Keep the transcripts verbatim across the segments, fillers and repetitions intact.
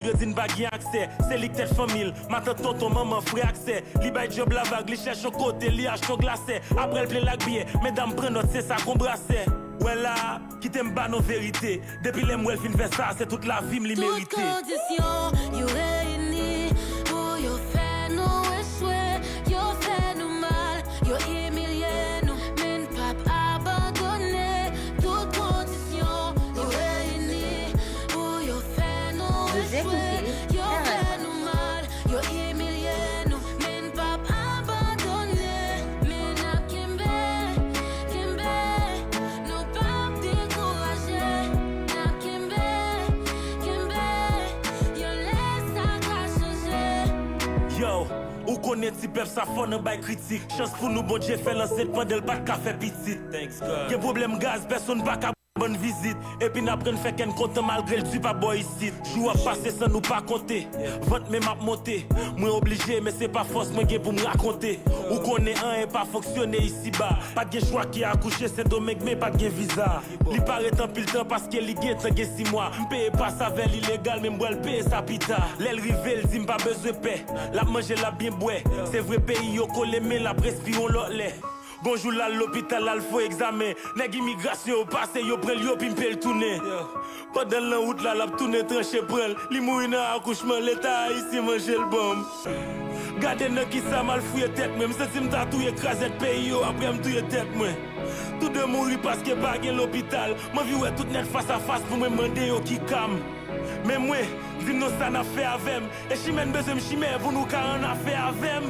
Yo di n pa gen aksè, se li k tèt fanmi l, matant, tonton, manman, frè ak sè. Li bay djòb la vag, li chèche yon kote, li achte yon glasè. Apre l plen l ak biyè, medam pran nòt, se sa k on brasè. Wè la, kite m ba nou verite. Depi lè m wè l fin fè sa, se tout lavi m li merite. Tout kondisyon yo reyini pou yo fè nou echwe, yo fè nou mal, yo imilye nou, men n p ap abandone. Tout kondisyon yo reyini pou yo fè nou echwe, yo fè nou mal, yo imilye nou, men n p ap abandone. Men n ap kenbe, kenbe, nou p ap dekouraje. N ap kenbe, kenbe, yon lè sa ka chanje. Yo, ou konnen ti pèp sa fò nan bay kritik. Chans pou nou, Bondye fè l ansent pandan l pa t ka fè pitit. Gen pwoblèm gaz, pèsonn pa ka ban n vizit. Epi n aprann fè kè n kontan malgre l di pa bò isit. Jou ap pase san nou pa konte. Vant menm ap monte. Mwen oblije, men se pa fòs mwen gen pou m rakonte. Ou konnen anyen pa fonksyone isiba. Pa t gen chwa ki akouche Sendomeng, men pa t gen viza. Li pa ret anpil tan paske li gentan gen sis mwa. M peye pas avè l ilegal, men m pral peye sa pita. Lè l rive, l di m pa bezwen pè. L ap manje, l ap byen bwè. Se vre peyi yo kole, men l ap respire yon lòt lè. Gon jou l al lopital, l al fè egzamen. Nèg imigrasyon yo pase, yo pran l, yo pimpe l tounen. Pandan l nan wout la, l ap tounen tranche pran l. Li mouri nan akouchman, Leta ayisyen manje l ban m. Gade nan kisa m al fouye tèt mwen. M santi m ta touye krazèt peyi yo, apre m touye tèt mwen. Toude mouri paske pa gen lopital. M anvi wè tout nèg fas a fas pou mwen mande yo ki ka m. Men mwen, di m non sa n ap fè avè m. E chimè n bezwen m chimè pou nou ka annafè avè m.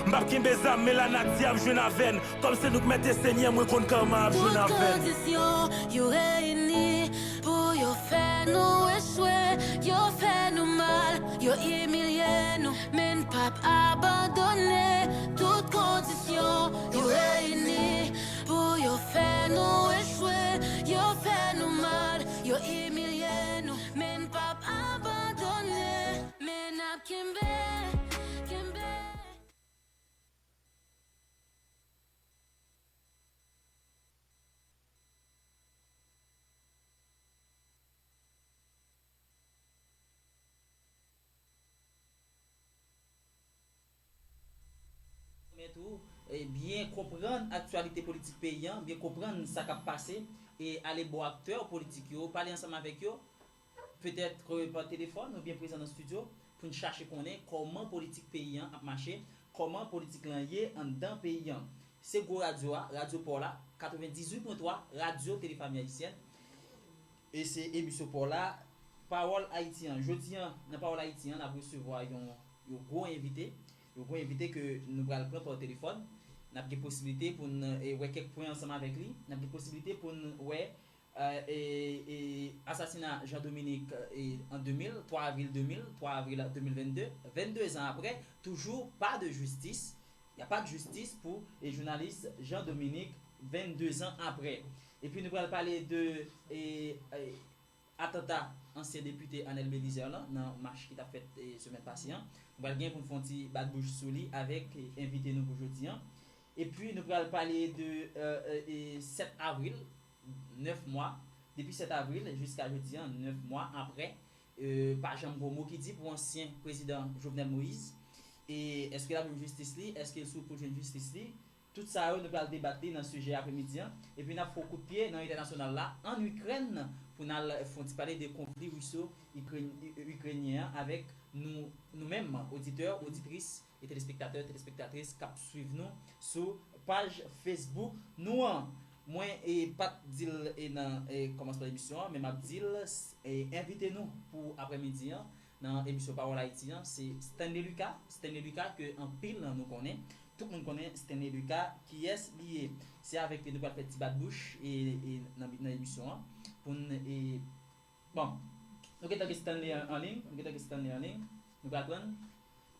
M p ap kenbe zam, men lanati ap jwenn avè n. Kòm se nou k mèt e senyè, mwen konn kama ap jwenn avè n. Tout kondisyon yo reyini pou yo fè nou echwe, yo fè nou mal, yo imilye nou, men n p ap abandone. Tout kondisyon yo reyini pou yo fè nou echwe, yo fè nou mal, yo imilye nou, men n p ap abandone. Men n ap kenbe, kenbe. Men tou, e, byen konprann aktyalite politik peyi an, byen konprann sa k ap pase, e ale bò aktè politik yo, pale ansanm avèk yo, petèt, e, pa telefòn oubyen prezan nan estidyo, pou n chache konnen kòman politik peyi an ap mache, kòman politik lan ye anndan peyi an. Se gwo radyo a, radyo pa w la, katrevendizuit pwen twa, radyo Tele Fanmi Ayisyèn. E se emisyon pa w la, Pawòl Ayiti an. Jodi an, nan Pawòl Ayiti an, n ap resevwa yon, yon gwo envite. Yon gwo envite ke nou pral pran pa telefòn. N ap gen posiblite pou n, e, wè kèk pwen ansanm avèk li. N ap gen posiblite pou n wè, e, e, e, asasina Jean Dominique, e, an de mil, twa avril de mil, twa avril de mil vennde, vennde zan apre, toujours pas de justice. Y a pas de justice pou, e, jounalis Jean Dominique, vennde zan apre. Epi nou pral pale de, e, e, atanta ansyen depite Anel Belizaire lan nan mach ki t ap fèt, e, semèn pase an. Nou pral gen pou n fè yon ti bat bouch sou li avèk, e, envite nou pou jodi an. Epi nou pral pale de, e, e, e, sèt avril, nèf mwa, depi sèt avril jiska jodi an, nèf mwa apre, e, pa janm gon mo ki di pou ansyen prezidan Jovenel Moïse. E èske l ap jwenn jistis li? Èske l sou wout pou l jwenn jistis li? Tout sa yo, nou pral debat li nan sijè apremidi an. Epi n ap fè yon kout pye nan entènasyonal la, ann Ikrèn, pou n al fè yon ti pale de konfli riso-ikrenyen an avèk nou, nou menm, oditè, oditris, e telespektatè, telespektatris k ap swiv nou sou paj Facebook nou an. Mwen, e, pa t di l, e, nan, e, kòmansman emisyon an, men m ap di l, e, envite nou pou apremidi an nan emisyon Pawòl Ayiti an, se Stanley Lucas. Stanley Lucas ke anpil nan nou konnen, tout moun konnen Stanley Lucas, kiyès li ye. Se avèk li nou pral fè ti bat bouch, e, e, nan, nan emisyon an, pou n, e, Bon, nou gentan gen Stanley an, an liy, nou gentan gen Stanley an liy. Nou pral pran,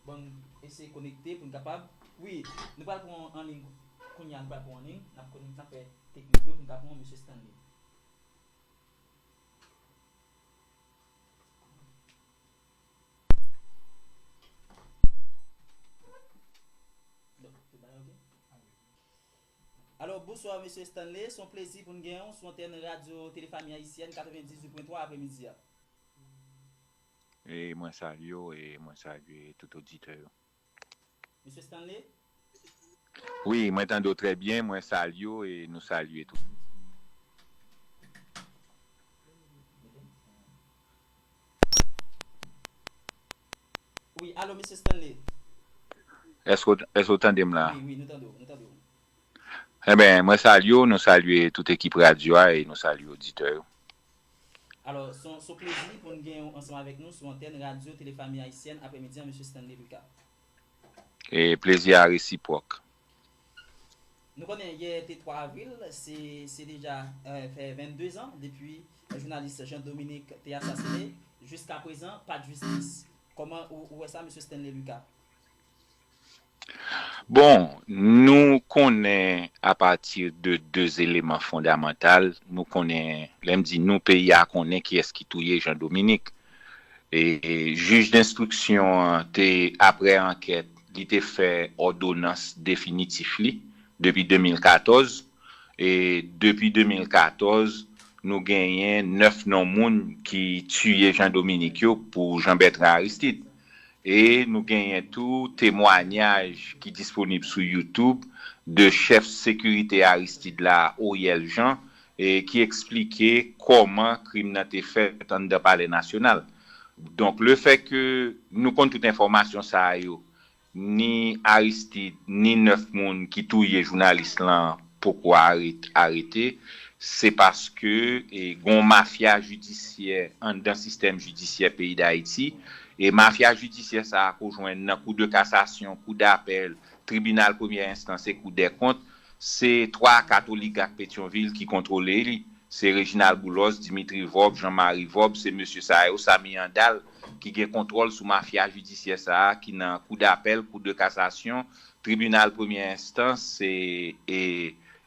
bon, eseye konekte pou n kapab, wi, nou pral pran an liy kounye a, nou pral pran an liy, n ap konekte, n ap fè teknik yo pou n ka pran mesye Stanley. Bon, tout bagay oke? Alò, bonswa, mesye Stanley. Se yon plezi pou n gen w sou antèn Radyo Tele Fanmi Ayisyèn, katrevendizuit pwen twa apremidi a. E mwen salye w e mwen salye tout oditè yo. Mesye Stanley? Wi, mwen tande w trè byen, mwen salye w e nou salye tout. Wi, alo, mesye Stanley? Èske w, èske w tande m la? Wi, wi, nou tande w, nou tande w. Enben, mwen salye w, nou salye tout ekip radyo a e nou salye oditè yo. Alò, se yon, se yon plezi pou n gen w ansanm avèk nou sou antèn Radyo Tele Fanmi Ayisyèn aprèmidi an, mesye Stanley Lucas. E plezi a resipwòk. Nou konnen yè te twa avril, se, se deja, euh, fè vennde zan depi jounalis Jean Dominique te asasine. Jiska prezan, pa t jistis. Kòman ou, ou wè sa, mesye Stanley Lucas? Bon, nou konnen apati de de eleman fondamantal, nou konnen, lè m di nou, peyi a konnen kiyès ki touye Jean Dominique. E jij denstriksyon an te, apre ankèt, li te fè òdonans definitif li depi de mil katòz. E depi de mil katòz, nou genyen nèf non moun ki tiye Jean Dominique yo pou Jean Bertrand Aristide. E nou genyen tou temwanyaj ki disponib sou YouTube de chèf sekirite Aristide la, Oriel Jean, e ki eksplike kòman krim nan te fèt anndan Palè Nasyonal. Donk, lefètke nou konn tout enfòmasyon sa yo, ni Aristide, ni nèf moun ki touye jounalis lan poko aret-, arete, se paske, e, gon mafya jidisyè anndan sistèm jidisyè peyi Dayiti, e mafya jidisyè sa a ke w jwenn nan kou de kasasyon, kou dapèl, tribinal premyè enstans e kou dèkont, se twa a kat oligak Petyonvil ki kontwole li. Se Reginald Boulos, Dimitri Vorbe, Jean Marie Vorbe, se mesye sa yo, Samy Handal, ki gen kontwòl sou mafya jidisyè sa a, ki nan kou dapèl, kou de kasasyon, tribinal premyè enstans, e, e,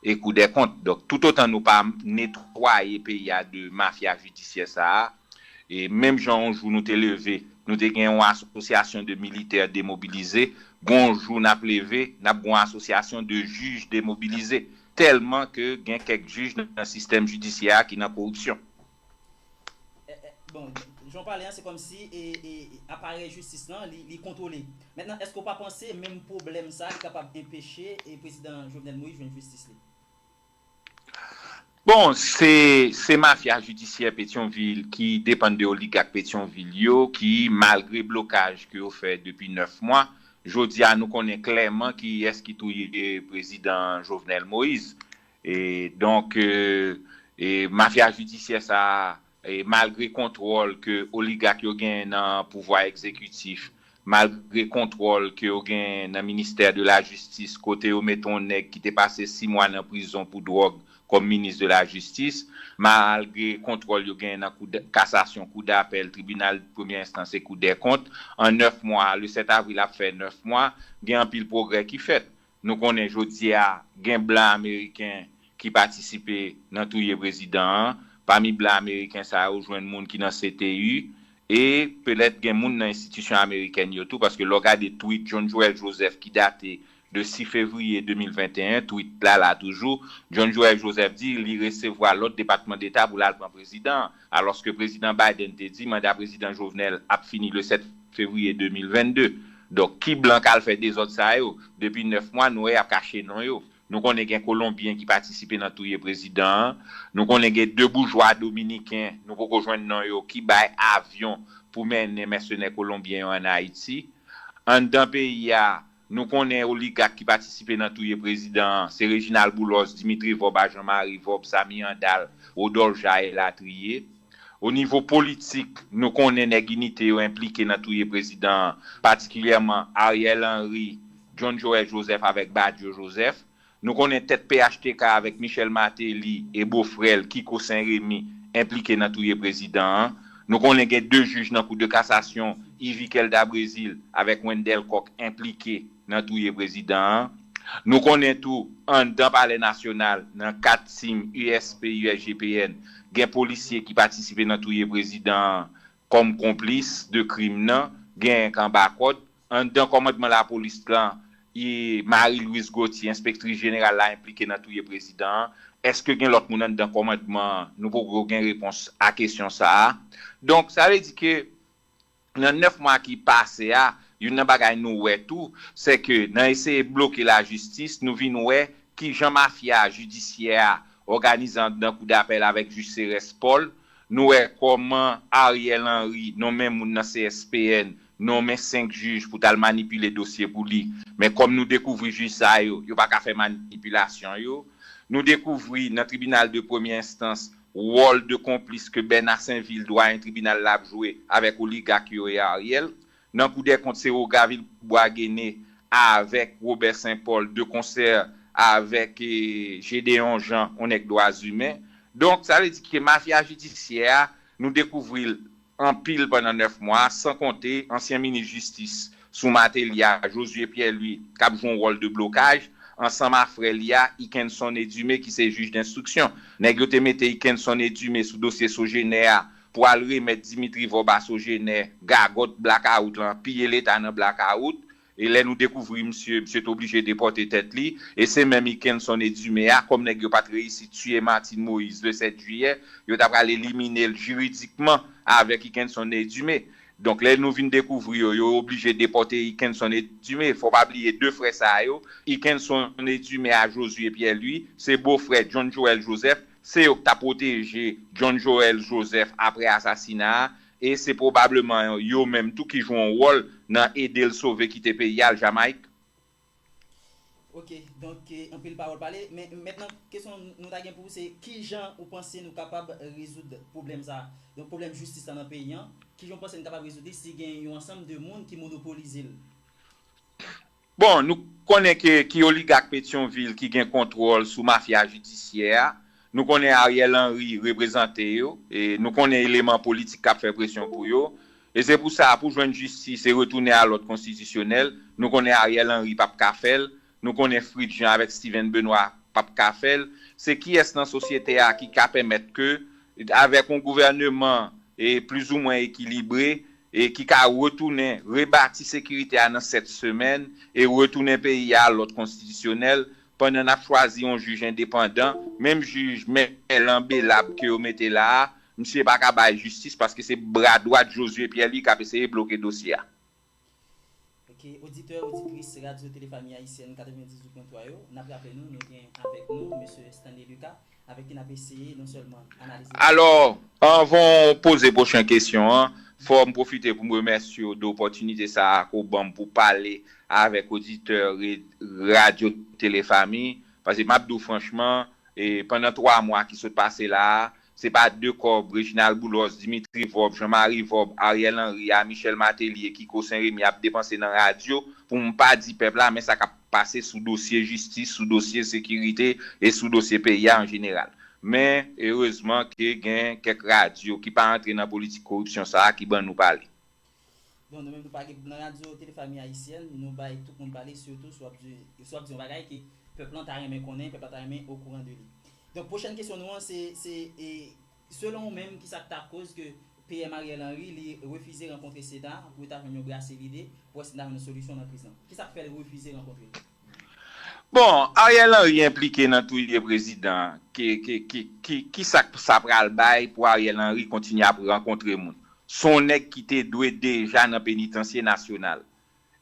e kou dèkont. Donk, toutotan nou pa netwaye peyi a de mafya jidisyè sa a, e menm jan yon jou nou te leve, nou te gen yon asosyasyon de militè demobilize, gon jou n ap leve, n ap gen yon asosyasyon de jij demobilize. Tèlman ke gen kèk jij nan sistèm jidisyè a ki nan koripsyon. Eh, eh, bon, jan w pale an, se kòmsi, e, e, aparèy jistis lan, li, li kontwole. Mentnan, èske w pa panse menm pwoblèm sa a, li kapab enpeche, e, prezidan Jovenel Moïse jwenn jistis li? Bon, se, se mafya jidisyè Petyonvil ki depann de oligak Petyonvil yo, ki, malgre blokaj ke yo fè depi nèf mwa, jodi a nou konnen klèman kiyès ki touye prezidan Jovenel Moïse. E donk, e, e mafya jidisyè sa a, e malgre kontwòl ke oligak yo genyen nan pouvwa egzekitif, malgre kontwòl ke yo genyen nan ministè de la jistis, kote yo mete yon nèg ki te pase sis mwa nan prizon pou dwòg kòm minis de la jistis, malgre kontwòl yo genyen nan kou de kasasyon, kou dapèl, tribinal premyè enstans e kou dèkont, an nèf mwa, le sèt avril ap fè nèf mwa, gen anpil pwogrè ki fèt. Nou konnen jodi a, gen blan ameriken ki patisipe nan touye prezidan an. Pami blan ameriken sa yo, ou jwenn moun ki nan C T U, e petèt gen moun nan enstitisyon amerikèn yo tou, paske lè w gade tweet John Joel Joseph ki date de sis fevriye de mil venteyen, tweet la la toujou, John Joel Joseph di li resevwa lòd Depatman Deta pou l al pran prezidan an, alòske prezidan Biden te di manda prezidan Jovenel ap fini le sèt fevriye de mil vennde. Donk, ki blan k al fè dezòd sa yo? Depi nèf mwa, nou wè y ap kache non yo. Nou konnen gen Kolonbyen ki patisipe nan touye prezidan an. Nou konnen gen de boujwa dominiken, nou poko jwenn non yo, ki bay avyon pou mennen mèsenè kolonbyen yo ann Ayiti. Anndan peyi a, nou konnen oligak ki patisipe nan touye prezidan an, se Reginald Boulos, Dimitri Vorbe a Jean Marie Vorbe, Samy Handal, Rodolphe Jah elatriye. O nivo politik, nou konnen nèg inite yo enplike nan touye prezidan an, patikilyèman Ariel Henry, John Joel Joseph avèk Badio Joseph. Nou konnen tèt P H T K avèk Michel Martelly e bofrè l Kiko Sen Remi enplike nan touye prezidan an. Nou konnen gen de jij nan Kou de Kasasyon, Yvick Elda Brésil avèk Wendelle Coq enplike nan touye prezidan an. Nou konnen tou, anndan Palè Nasyonal, nan kat tim U S P, U S G P N, gen polisye ki patisipe nan touye prezidan an kòm konplis de krim nan, gen k anba kòd. Anndan kòmandman lapolis lan, e Marie Louise Gauthier, enspektris jeneral la, enplike nan touye prezidan an. Èske gen lòt moun anndan kòmandman an? Nou poko gen repons a kesyon sa a. Donk, sa vle di ke pandan nèf mwa ki pase a, youn nan bagay nou wè tou, se ke nan eseye bloke lajistis, nou vin wè kijan mafya jidisyè a òganize anndan kou dapèl avèk jij Serès Paul. Nou wè kòman Ariel Henry nonmen moun nan C S P N, nonmen senk jij pou t al manipile dosye pou li. Men kòm nou dekouvri jij sa yo, yo pa ka fè manipilasyon yo. Nou dekouvri nan tribinal de premye enstans wòl de konplis ke Bernard Sainvil, dwayen tribinal la, ap jwe avèk oligak yo e Ariel. Nan Kou dè Kont, se Roga Vilbois Guéné avèk Robert Saint Paul de konsè avèk eh, Gédéon Jean, yon nèg dwa imen. Donk, sa vle di ke mafya jidisyè a, nou dekouvri l anpil pandan nèf mwa, san konte ansyen minis jistis sou Martelly a, Josué Pierre Louis, k ap jwe yon wòl de blokaj, ansanm a frè li a, Ikenson Edumé, ki se jij denstriksyon. Nèg yo te mete Ikenson Edumé sou dosye Sogener a pou al remèt Dimitri Vorbe a Sogener, gagòt blakawout lan, piye Leta nan blakawout. E lè nou dekouvri misye, misye te oblije depòte tèt li. E se menm Ikenson Edumé a, kòm nèg yo pa t reyisi tiye Martine Moïse le sèt jiyè, yo ta pral elimine l jiridikman avèk Ikenson Edumé. Donk, lè nou vin dekouvri yo, yo oblije depòte Ikenson Edumé. Fò pa bliye de frè sa yo, Ikenson Edumé a Josué Pierre Louis, se bofrè John Joël Joseph, se yo ki ta pwoteje John Joël Joseph apre asasina a, e se pwobableman yo menm tou ki jwe yon wòl nan ede l sove kite peyi a al Jamayik. Ok, donk eh, anpil pawòl pale, men mentnan kesyon nou ta gen pou ou se kijan ou panse nou kapab rezoud pwoblèm sa a? Donk pwoblèm jistis la nan peyi an, kijan ou panse nou kapab rezoud li si gen yon ansanm de moun ki monopolize l? Bon, nou konnen ke ki oligak Petyonvil ki gen kontwòl sou mafya jidisyè a. Nou konnen Ariel Henry reprezante yo. E nou konnen eleman politik k ap fè presyon pou yo. E se pou sa, pou jwenn jistis e retounen a lòd konstitisyonèl, nou konnen Ariel Henry p ap ka fè l. Nou konnen Fritz Jean avèk Steven Benoît p ap ka fè l. Se kiyès nan sosyete a ki ka pèmèt ke, avèk yon gouvèneman e plizoumwen ekilibre, e ki ka retounen rebati sekirite a nan sèt semèn e retounen peyi a a lòd konstitisyonèl, pandan n ap chwazi yon jij endepandan, menm jij Merlan Belab ke yo mete la a, misye pa ka bay jistis paske se bra dwat Josué Pierre Louis k ap eseye bloke dosye a. Ok, oditè, oditris Radyo Tele Fanmi Ayisyèn katrevendizuit pwen twa yo, n ap raple nou, nou gen avèk nou Mesye Stanley Lucas, avèk ki n ap eseye non sèlman analize. Alò, anvan w poze pwochen kesyon an, fò m pwofite pou m remèsye w de opòtinite sa a ke w ban m pou pale avèk oditè Radyo Tele Fanmi, paske m ap di w franchman, e pandan twa mwa ki sot pase la a, se pa de kòb Reginald Boulos, Dimitri Vorbe, Jean Marie Vorbe, Ariel Henry a Michel Martelly e Kiko Saint Remy ap depanse nan radyo pou m pa di pèp la men sa k ap pase sou dosye jistis, sou dosye sekirite e sou dosye peyi a an jeneral. Men, erezman ke gen kèk radyo ki pa antre nan politik koripsyon sa a ki ban nou pale. Bon, nou menm nou pa gen nan radyo Tele Fanmi Ayisyèn, nou bay tout moun pale, sitou si w ap di, si w ap di yon bagay ke pèp lan ta renmen konnen, pèp la ta renmen okouran de li. Donk, pwochèn kesyon nou an, se, se e, selon ou menm, kisa k ta koz ke P M Ariel Henry li refize rankontre Sena pou yo ta jwenn yon brase lide pou wè si n ta jwenn yon solisyon nan kriz lan? Kisa k fè l refize rankontre l? Bon, Ariel Henry enplike nan touye prezidan an. Ki, ki, ki, ki, ki sa k sa pral bay pou Ariel Henry kontinye ap rankontre moun? Se yon nèg ki te dwe deja nan penitansye nasyonal.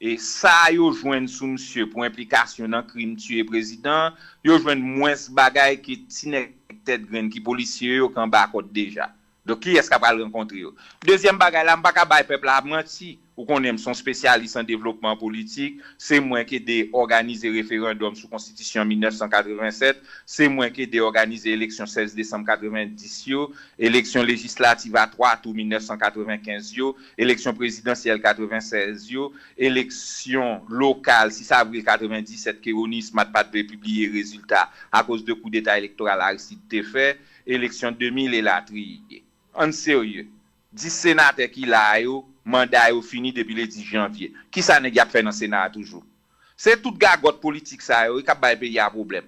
E sa yo jwenn sou misye pou enplikasyon nan krim tiye prezidan an, yo jwenn mwens bagay ke ti nèg tèt grenn ki polisye yo k anba kòd deja. Donk, kiyès k ap al rankontre yo? Dezyèm bagay la, m pa ka bay pèp la manti. Ou konnen m se yon espesyalis an devlopman politik. Se mwen ki ede òganize referandòm sou konstitisyon mil nèf san katreven sèt. Se mwen ki ede òganize eleksyon sèz desanm katreven dis yo, eleksyon lejislatif a twa tou mil nèf san katreven kenz yo, eleksyon prezidansyèl katreven sèz yo, eleksyon lokal sis avril katreven disèt ke Rony Smarth pa t vle pibliye rezilta akoz de koudeta elektoral Aristide te fè, eleksyon de mil elatriye. Ann serye. Dis senatè ki la a yo, manda yo fini depi le dis janvye. Kisa nèg y ap fè nan Sena a toujou? Se tout gagòt politik sa yo wi k ap bay peyi a pwoblèm.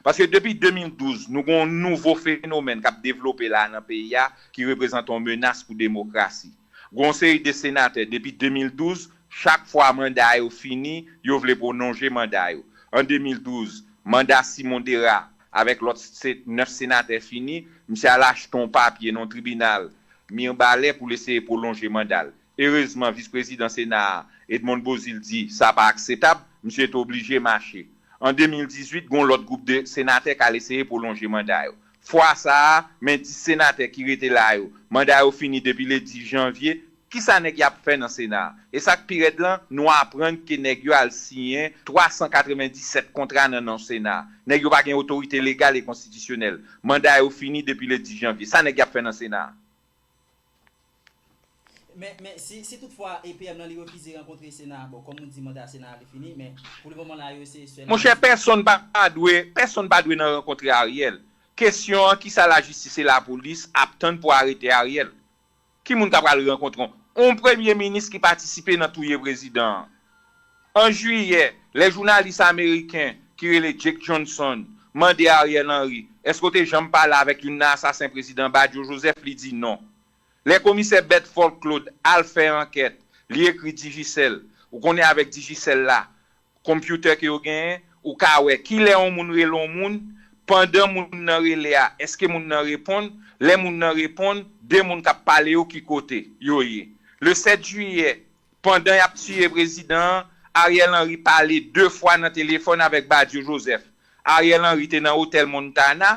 Paske depi de mil douz, nou gen yon nouvo fenomèn k ap devlope la a nan peyi a ki reprezante yon menas pou demokrasi. Gen yon seri de senatè depi de mil douz, chak fwa manda yo fini, yo vle pwolonje manda yo. An de mil douz, manda Simon Dera avèk lòt se, nèf senatè fini, misye al achte yon papye nan yon tribinal Mirbalè pou l eseye pwolonje manda l. Malerezman, vis prezidan Sena a, Edmonde Beauzile, di sa pa akseptab, misye te oblije mache. An de mil dizuit, gen yon lòt gwoup de senatè k al eseye pwolonje manda yo. Fwa sa a, men dis senatè ki rete la yo, manda yo fini depi le dis janvye. Kisa nèg y ap fè nan Sena a? E sa k pi rèd lan, nou aprann ke nèg yo al siyen twa san katrevenndisèt kontra nan non Sena a. Nèg yo pa gen otorite legal e konstitisyonèl. Manda yo fini depi le dis janvye. Sa nèg y ap fè nan Sena a? Men, men si, si toutfwa E P M nan li refize rankontre Sena a, bon, kòm ou di, manda Sena a li fini, men pou le moman la, yo se sèl. Monchè, pèsonn pa dwe, pèsonn pa dwe nan rankontre Ariel. Kesyon an, kisa lajistis e lapolis ap tann pou arete Ariel? Ki moun k ap al rankontre yon premye minis ki patisipe nan touye prezidan an? An jiyè, lè jounalis ameriken ki rele Jake Johnson mande Ariel Henry, èske w te janm pale avèk youn nan asasen prezidan Badio Joseph, li di non. Lè komisè Bedford Claude al fè ankèt, li ekri Digicel. Ou konnen avèk Digicel la, konpyoutè ke yo genyen, ou ka wè kilè yon moun rele yon moun, pandan moun nan rele a, èske moun nan reponn, lè moun nan reponn, de moun k ap pale yo ki kote yo ye. Le sèt jiyè, pandan y ap tiye prezidan an, Ariel Henry pale de fwa nan telefòn avèk Badio Joseph. Ariel Henry te nan otèl Montana,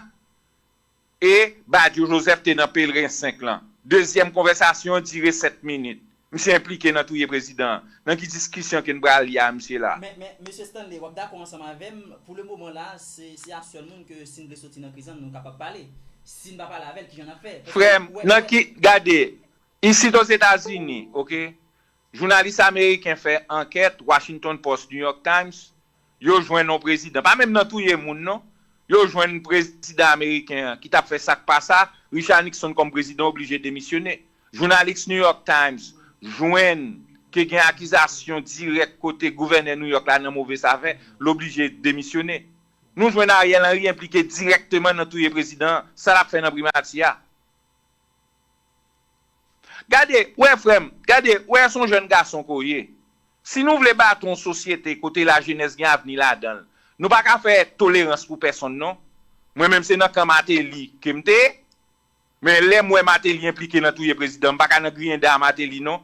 e Badio Joseph te nan Pelerin senk lan. Dezyèm konvèsasyon an dire sèt minit. Misye enplike nan touye prezidan an. Nan ki diskisyon ke n pral ye a misye la? Men, men, mesye Stanley, w ap dakò ansanm avè m, pou le moman la, se, se a sèl moun ke si n vle soti nan kriz lan, nou kapab pale. Si n pa pale avè l, kijan n ap fè? Frè m, nan ki, gade, isit Ozetazini, oke? Jounalis ameriken fè ankèt, Washington Post, New York Times, yo jwenn yon prezidan, pa menm nan touye moun non, yo jwenn prezidan ameriken an ki t ap fè sa k pa sa, Richard Nixon kòm prezidan oblije demisyone. Jounalis New York Times jwenn ke gen akizasyon dirèk kote gouvènè New York la nan move zafè, l oblije demisyone. Nou jwenn Ariel Henry enplike dirèkteman nan touye prezidan an, sa l ap fè nan primati a? Gade, w wè frè m, gade, w wè se yon jèn gason ke w ye. Si nou vle bati yon sosyete kote lajenès gen avni ladan l, nou pa ka fè tolerans pou pèsonn non. Mwen menm se nan kan Martelly ke m te ye. Men lè m wè Martelly enplike nan touye prezidan, m pa ka nan griyen da Martelly non.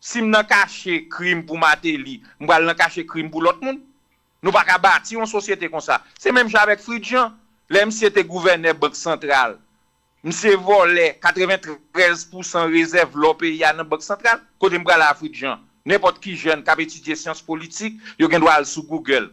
Si m nan kache krim pou Martelly, m pral nan kache krim pou lòt moun. Nou pa ka bati yon sosyete konsa. Se menm jan avèk Fritz Jean. Lè misye te gouvènè Bank Santral, misye vòlè katreventrèz pousan rezèv lò peyi a nan Bank Santral. Kote m prale a Fritz Jean? Nenpòt ki jèn k ap etidye syans politik, yo gen dwa al sou Google.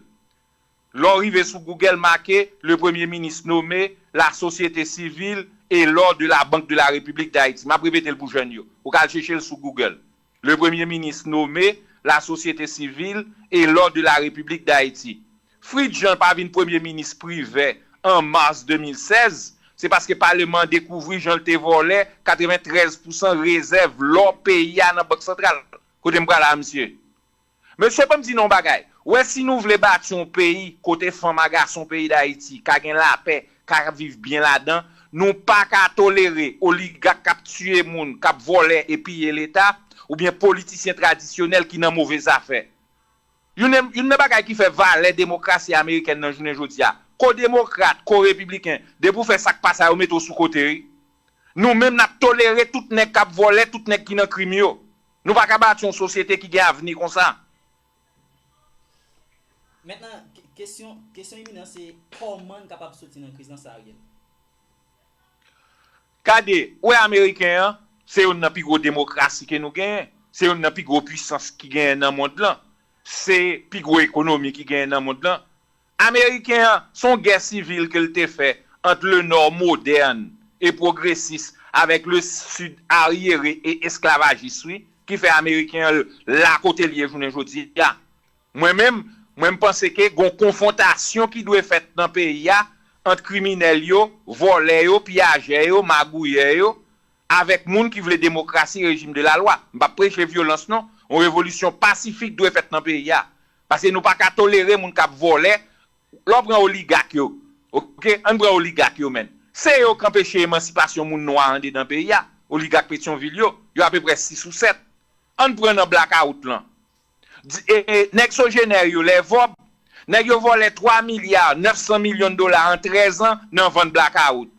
Lè w rive sou Google, make le Premier ministre nommé la société civile et l'or de la Banque de la République d'Haïti. M ap repete l pou jèn yo. Ou ka al chèche l sou Google. Le Premier ministre nommé la société civile et l'or de la République d'Haïti. Fritz Jean pa vin premye minis Privè an mas de mil sèz, se paske paleman an dekouvri jan l te vòlè katreventrèz pousan rezèv lò peyi a nan Bank Santral. Kote m prale a misye? Mesye, ban m di nou yon bagay. Ou wè, si nou vle bati yon peyi kote fanm a gason peyi Dayiti ka gen lapè, ka viv byen ladan, nou pa ka tolere oligak k ap tiye moun, k ap vòlè e piye Leta, oubyen politisyen tradisyonèl ki nan move zafè. Youn nan, youn nan bagay ki fè valè demokrasi amerikèn nan jounen jodi a, ko demokrat, ko repibliken, depi w fè sa k pa sa, yo mete w sou kote, wi. Nou menm, n ap tolere tout nèg k ap vòlè, tout nèg ki nan krim yo. Nou pa ka bati yon sosyete ki gen avni konsa. Mentnan, kesyon, kesyon iminant se kòman n kapab soti nan kriz lan sa, Ariel? Gade, ou wè Ameriken an, se youn nan pi gwo demokrasi ke nou genyen, se youn nan pi gwo pwisans ki genyen nan mond lan, se pi gwo ekonomi ki genyen nan mond lan. Ameriken an, se yon gè sivil ke l te fè ant le Nò modèn e pwogresis avèk le Sid aryere e esklavajis, wi, ki fè Ameriken an la kote l ye jounen jodi a. Mwen menm, mwen m panse ke gon konfwontasyon ki dwe fèt nan peyi a ant kriminèl yo, vòlè yo, piyajè yo, magouyè yo, avèk moun ki vle demokrasi, rejim de la lwa. M p ap preche vyolans non, yon revolisyon pasifik dwe fèt nan peyi a. Paske nou pa ka tolere moun k ap vòlè. Lè w pran oligak yo, oke, ann pran oligak yo menm. Se yo k anpeche emansipasyon moun nwa andedan peyi a. Oligak Petyonvil yo, yo apeprè sis ou sèt. Ann pran nan blakawout lan. Nèg Sogener yo, lè Vòb, nèg yo vòlè twa milya nèf san milyon dola an trèz an nan vann blakawout.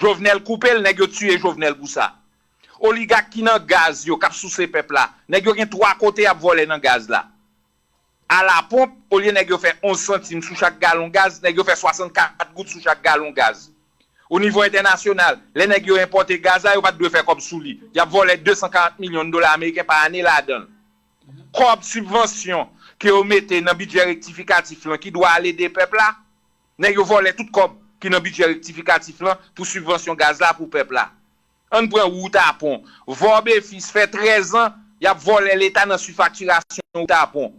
Jovenel koupe l, nèg yo tiye Jovenel pou sa. Oligak ki nan gaz yo, k ap souse pèp la, nèg yo gen twa kote y ap vòlè nan gaz la. A la ponp, olye nèg yo fè onz santim sou chak galon gaz, nèg yo fè swasannkat goud sou chak galon gaz. O nivo entènasyonal, lè nèg yo enpòte gaz la, yo pa t dwe fè kòb sou li. Y ap vòlè de san karant milyon dola ameriken pa ane ladan l. Kòb sibvansyon ke yo mete nan bidjè rektifikatif lan ki dwe al ede pèp la, nèg yo vòlè tout kòb ki nan bidjè rektifikatif lan pou sibvansyon gaz la pou pèp la. Ann pran wout a pon. Vòb e Fis fè trèz an y ap vòlè Leta nan sifaktirasyon wout a pon.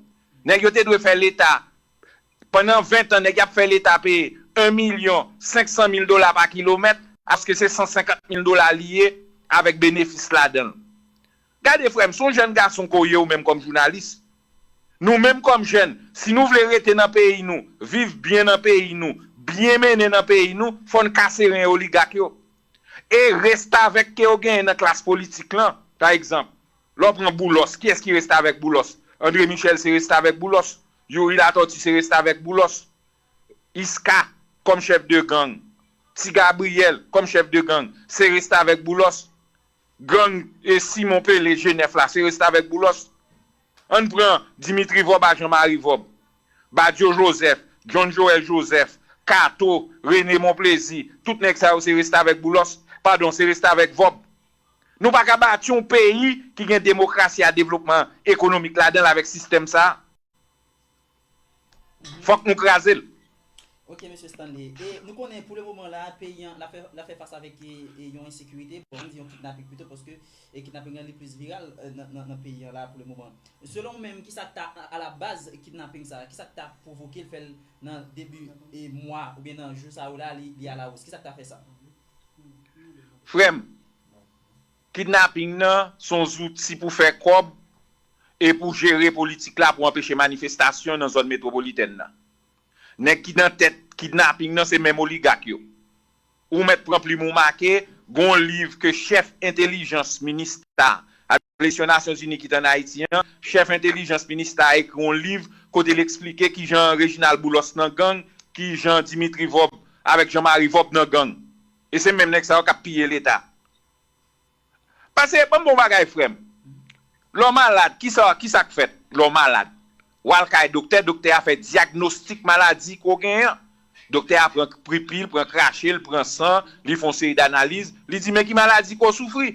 Nèg yo te dwe fè Leta, pandan ven tan, nèg y ap fè Leta peye en milyon senk san mil dola pa kilomèt, alòske se san senkant mil dola li ye avèk benefis ladan l. Gade, frè m, se yon jèn gason ke w ye ou menm kòm jounalis. Nou menm kòm jèn, si nou vle rete nan peyi nou, viv byen nan peyi nou, byen mennen nan peyi nou, fò n kase ren oligak yo. E restavèk ke yo genyen nan klas politik lan, pa egzanp, lè w pran Boulos, kiyès ki restavèk Boulos? André Michel se restavèk Boulos. Youri Latortue se restavèk Boulos. Iska, kòm chèf de gang. Ti Gabriyèl, kòm chèf de gang, se restavèk Boulos. Gang e Simon Pele, G nèf la, se restavèk Boulos. Ann pran Dimitri Vòb a Jean Marie Vòb, Badio Joseph, John Joel Joseph, Kato, René Monplaisir, tout nèg sa yo se restavèk Boulos, padon, se restavèk Vòb. Nou pa ka bati yon peyi ki gen demokrasi a devlopman ekonomik ladan l avèk sistèm sa a. Fòk nou kraze l. Ok, mesye Stanley. E nou konnen pou le moman la, peyi an, l ap fè, l ap fè fas avèk e, e, yon ensekirite, bon, nou di yon kidnaping pito, paske e, kidnaping lan li plis viral e, nan, nan, nan peyi an la pou le moman. Selon ou menm, ki sa k ta a la baz kidnaping sa, ki sa k ta pwovoke l fè l nan debi e, mwa oubyen nan jou sa yo la, li, li a la wòs? Ki sa k ta fè sa? Frè m, kidnaping nan se yon zouti pou fè kòb e pou jere politik la pou anpeche manifestasyon nan zòn metwopolitèn nan. Nèg ki nan tèt kidnaping nan se menm oligak yo. Ou mèt pran plim ou make, gen yon liv ke chèf entèlijans minista, Lesion Nasyonzini ki t ann Ayiti an, chèf entèlijans minista a ekri yon liv kote l eksplike kijan Reginald Boulos nan gang, kijan Dimitri Vòb avèk Jean Marie Vòb nan gang. E se menm nèg sa yo k ap piye Leta. Pase, ban m ba w bagay, frè m. Lè w malad, kisa, kisa k fèt lè w malad? W al kay doktè, doktè a fè dyagnostik maladi ke w genyen an. Doktè a pran pipil, pran krache, l pran san, li fè yon seri danaliz, li di men ki maladi ke w soufri.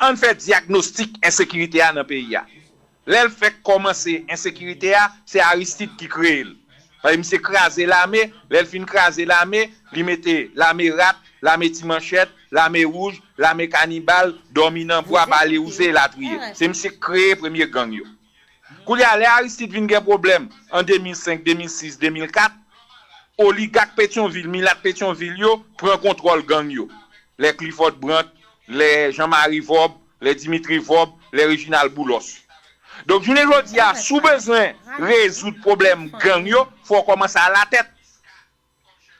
Ann fè dyagnostik ensekirite a nan peyi a. Lè l fèk kòmanse ensekirite a, se Aristide ki kreye l. Paske misye kraze lame, lè l fin kraze lame, li mete lame rat, lame ti manchèt, lame wouj, lame kanibal, dòmi nan bwa, bale wouze, elatriye. Se misye k kreye premye gang yo. Koulye a, lè Aristide vin gen pwoblèm an de mil senk, de mil sis, de mil kat, oligak Petyonvil, milat Petyonvil yo pran kontwòl gang yo. Lè Clifford Brandt, lè Jean Marie Vòb, lè Dimitri Vòb, lè Reginald Boulos. Donk, jounen jodi a, si w bezwen rezoud pwoblèm gang yo, fò w kòmanse alatèt.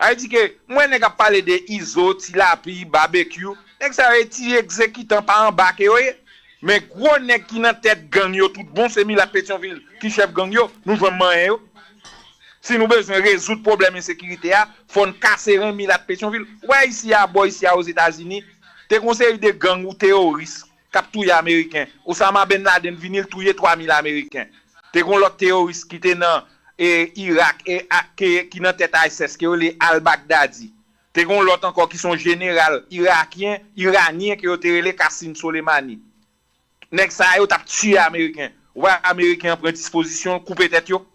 Sa vle di ke, m wè nèg ap pale de Izo, Ti Lapi, Babekyou. Nèg sa yo e ti egzekitan pa anba ke yo ye. Men gwo nèg ki nan tèt gang yo tout bon, se milat Petyonvil ki chèf gang yo, nou jwenn manyen yo. Si nou bezwen rezoud pwoblèm ensekirite a, fò n kase ren milat Petyonvil. Ou wè isi a, bò isi a Ozetazini, te gen yon seri de gang ou teworis k ap touye Ameriken. Osama Ben Laden vini, l touye twa mil Ameriken. Te gen yon lòt teworis ki te nan e, Irak e, a, ke, ki nan tèt ISIS ke yo rele Al-Baghdadi. Te gen yon lòt ankò ki se yon jeneral irakyen, iranyen ke yo te rele Qasem Soleimani. Nèg sa yo t ap tiye Ameriken. Ou wè Ameriken an pran dispozisyon, koupe tèt yo.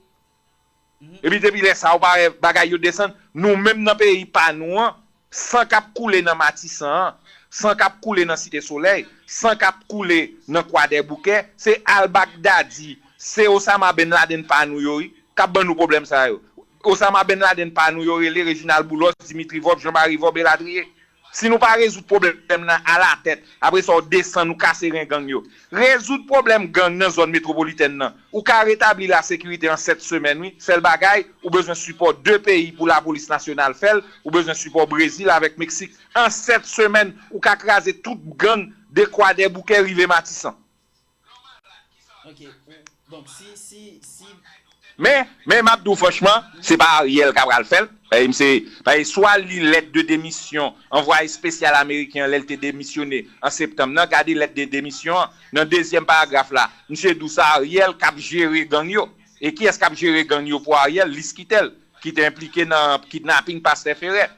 Epi depi lè sa a, ou pa wè bagay yo desann. Nou menm nan peyi pa nou an, san k ap koule nan Matisan an, san k ap koule nan Site Solèy, san k ap koule nan Kwadèboukè, se Al Baghdadi, se Osama Ben Laden pa nou yo wi, k ap ban nou pwoblèm sa yo. Osama Ben Laden pa nou yo rele Reginald Boulos, Dimitri Vòb, Jean Marie Vòb elatriye. Si nou pa rezoud pwoblèm nan alatèt, apre sa w desann ou kase ren gang yo. Rezoud pwoblèm gang nan zòn metwopolitèn nan. Ou ka retabli lasekirite an sèt semèn wi. Sèl bagay, ou bezwen sipò de peyi pou lapolis nasyonal fè l, ou bezwen sipò Brezil avèk Meksik. An sèt semèn, ou ka kraze tout gang de Kwadèboukè rive Matisan. Ok, donk si, si, si, Men, men m ap di w franchman, se pa Ariel k ap pral fè l. Paske m se, paske si w al li lèt de demisyon anvwaye espesyal ameriken an lè l te demisyone an septanm nan, gade lèt de demisyon an nan dezyèm paragraf la. Misye di w se Ariel k ap jere gang yo. E kiyès k ap jere gang yo pou Ariel? Liz Quitel, ki te enplike nan kidnaping pastè Ferre.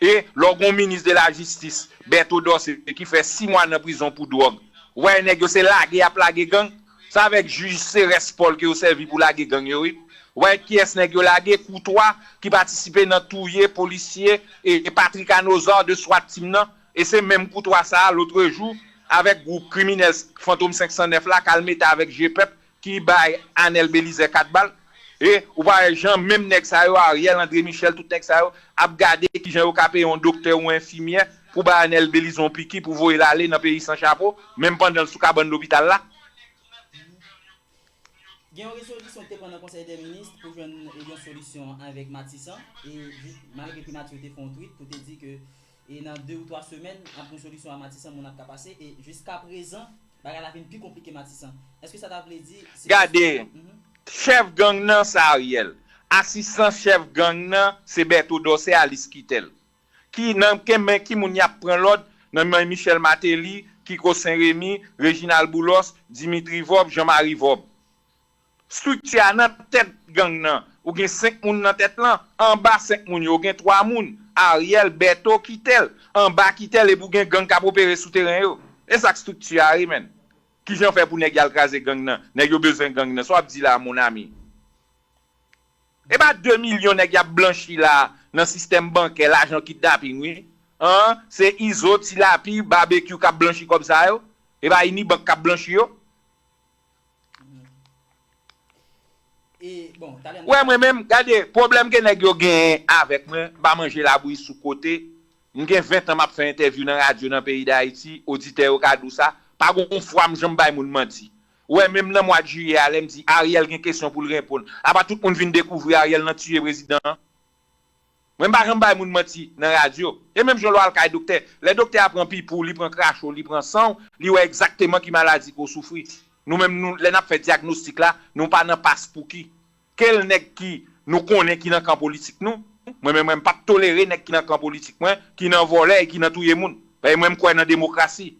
E lè w gen yon minis de la jistis, Berto Dorcé, ki fè sis mwa nan prizon pou dwòg, w wè nèg yo se lage y ap lage gang. Se avèk jij Serès Paul ke yo sèvi pou lage gang yo, wi. W wè kiyès nèg yo lage? Koutwa, ki patisipe nan touye polisye e, e Patrick Anozor de swat team nan. E se menm Koutwa sa a, lotrejou, avèk gwoup kriminèl Fantom senk san nèf la, k al mete avèk G-Pèp, ki bay Anèl Belizaire kat bal. E ou pa wè jan menm nèg sa yo, Ariel, André Michel, tout nèg sa yo, ap gade kijan yo ka peye yon doktè ou enfimyè pou bay Anèl Belizaire yon piki pou voye l ale nan peyi san chapo, menm pandan l sou kabann lopital la. Gen yon rezolisyon ki te pran nan Konsèy dè Minis pou jwenn yon solisyon avèk Matisan. E malgre Primati te fè yon tweet pou te di ke e nan de ou twa semèn, ap gen yon solisyon a Matisan, moun ap ka pase. E jiskaprezan, bagay la vin pi konplike Matisan. Èske sa ta vle di se... Gade, chèf gang nan se Ariel. Asistan chèf gang nan se Berto Dorcé, Liz Quitel. Ki nan men ki moun y ap pran lòd? Nan men Michel Martelly, Kiko Saint Remy, Reginald Boulos, Dimitri Vorbe, Jean Marie Vorbe. Estrikti a nan tèt gang nan, ou gen senk moun nan tèt lan, anba senk moun yo, ou gen twa moun, Ariel, Berto, Quitel, anba Quitel, epi ou gen gang k ap opere sou teren yo. E sa k estrikti a, wi, menn. Kijan fè pou nèg y al kraze gang nan? Nèg yo bezwen gang nan. Sa w ap di la, mon ami? E pa de milyon nèg y ap blanchi la nan sistèm bankè, lajan kidnaping, wi. An, se Izo, Ti Lapi, Babekyou k ap blanchi kòb sa yo. E pa Inibank k ap blanchi yo. Ou wè mwen menm, gade, pwoblèm ke nèg yo genyen avèk mwen, m pa manje labouyi sou kote. M gen ven tan m ap fè entèvyou nan radyo nan peyi Dayiti, oditè yo ka di w sa. Pa gen yon fwa m janm bay moun manti. Ou wè, menm nan mwa jiyè a, lè m di Ariel gen kesyon pou l reponn, apa tout moun vin dekouvri Ariel nan tiye prezidan an. Mwen m pa janm bay moun manti nan radyo. E menm jan w al kay doktè, lè doktè a pran pipi w, li pran krache w, li pran san w, li wè egzakteman ki maladi ke w soufri. Nou menm, nou, lè n ap fè dyagnostik la, nou pa nan paspouki. Kel nèg ki nou konnen ki nan kan politik nou, mwen menm, mwen m p ap tolere nèg ki nan kan politik mwen, ki nan vòlè e ki nan touye moun. Paske mwen m kwè nan demokrasi.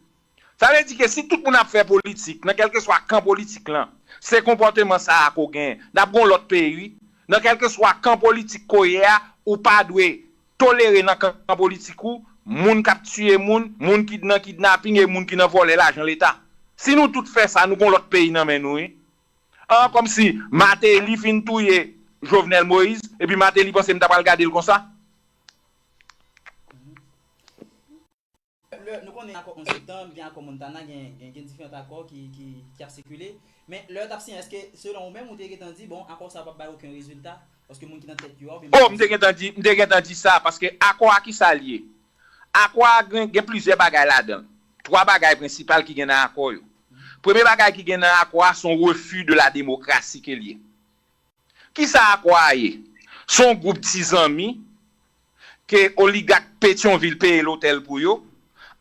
Sa vle di ke si tout moun ap fè politik nan kèlkeswa kan politik lan, se konpòteman sa a ke w genyen, n ap gen yon lòt peyi, wi. Nan kèlkeswa kan politik ke w ye a, ou pa dwe tolere nan kan politik ou moun k ap tiye moun, moun ki nan kidnaping e moun ki nan vòlè lajan leta. Si nou tout fè sa, nou gen yon lòt peyi nan men nou, wi. An, kòmsi Martelly fin touye Jovenel Moïse, epi Martelly panse m ta pral gade l konsa? Lè, nou konnen akò onz septanm, gen akò Montana, gen, gen, gen diferan akò ki, ki, ki ap sikile. Men lè yo t ap siyen, èske selon ou menm, ou te gentan di, bon, akò sa a p ap bay okenn rezilta? Paske moun ki nan tèt yo a, oubyen... Oh, m te gentan di, m te gentan di sa, paske akò a ki sa l ye? Akò a gen, gen plizyè bagay ladan l. Twa bagay prensipal ki gen nan akò yo. Premye bagay ki gen nan akò a, se yon refi de la demokrasi ke l ye. Kisa akò a ye? Se yon gwoup ti zanmi ke oligak Petyonvil peye lotèl pou yo.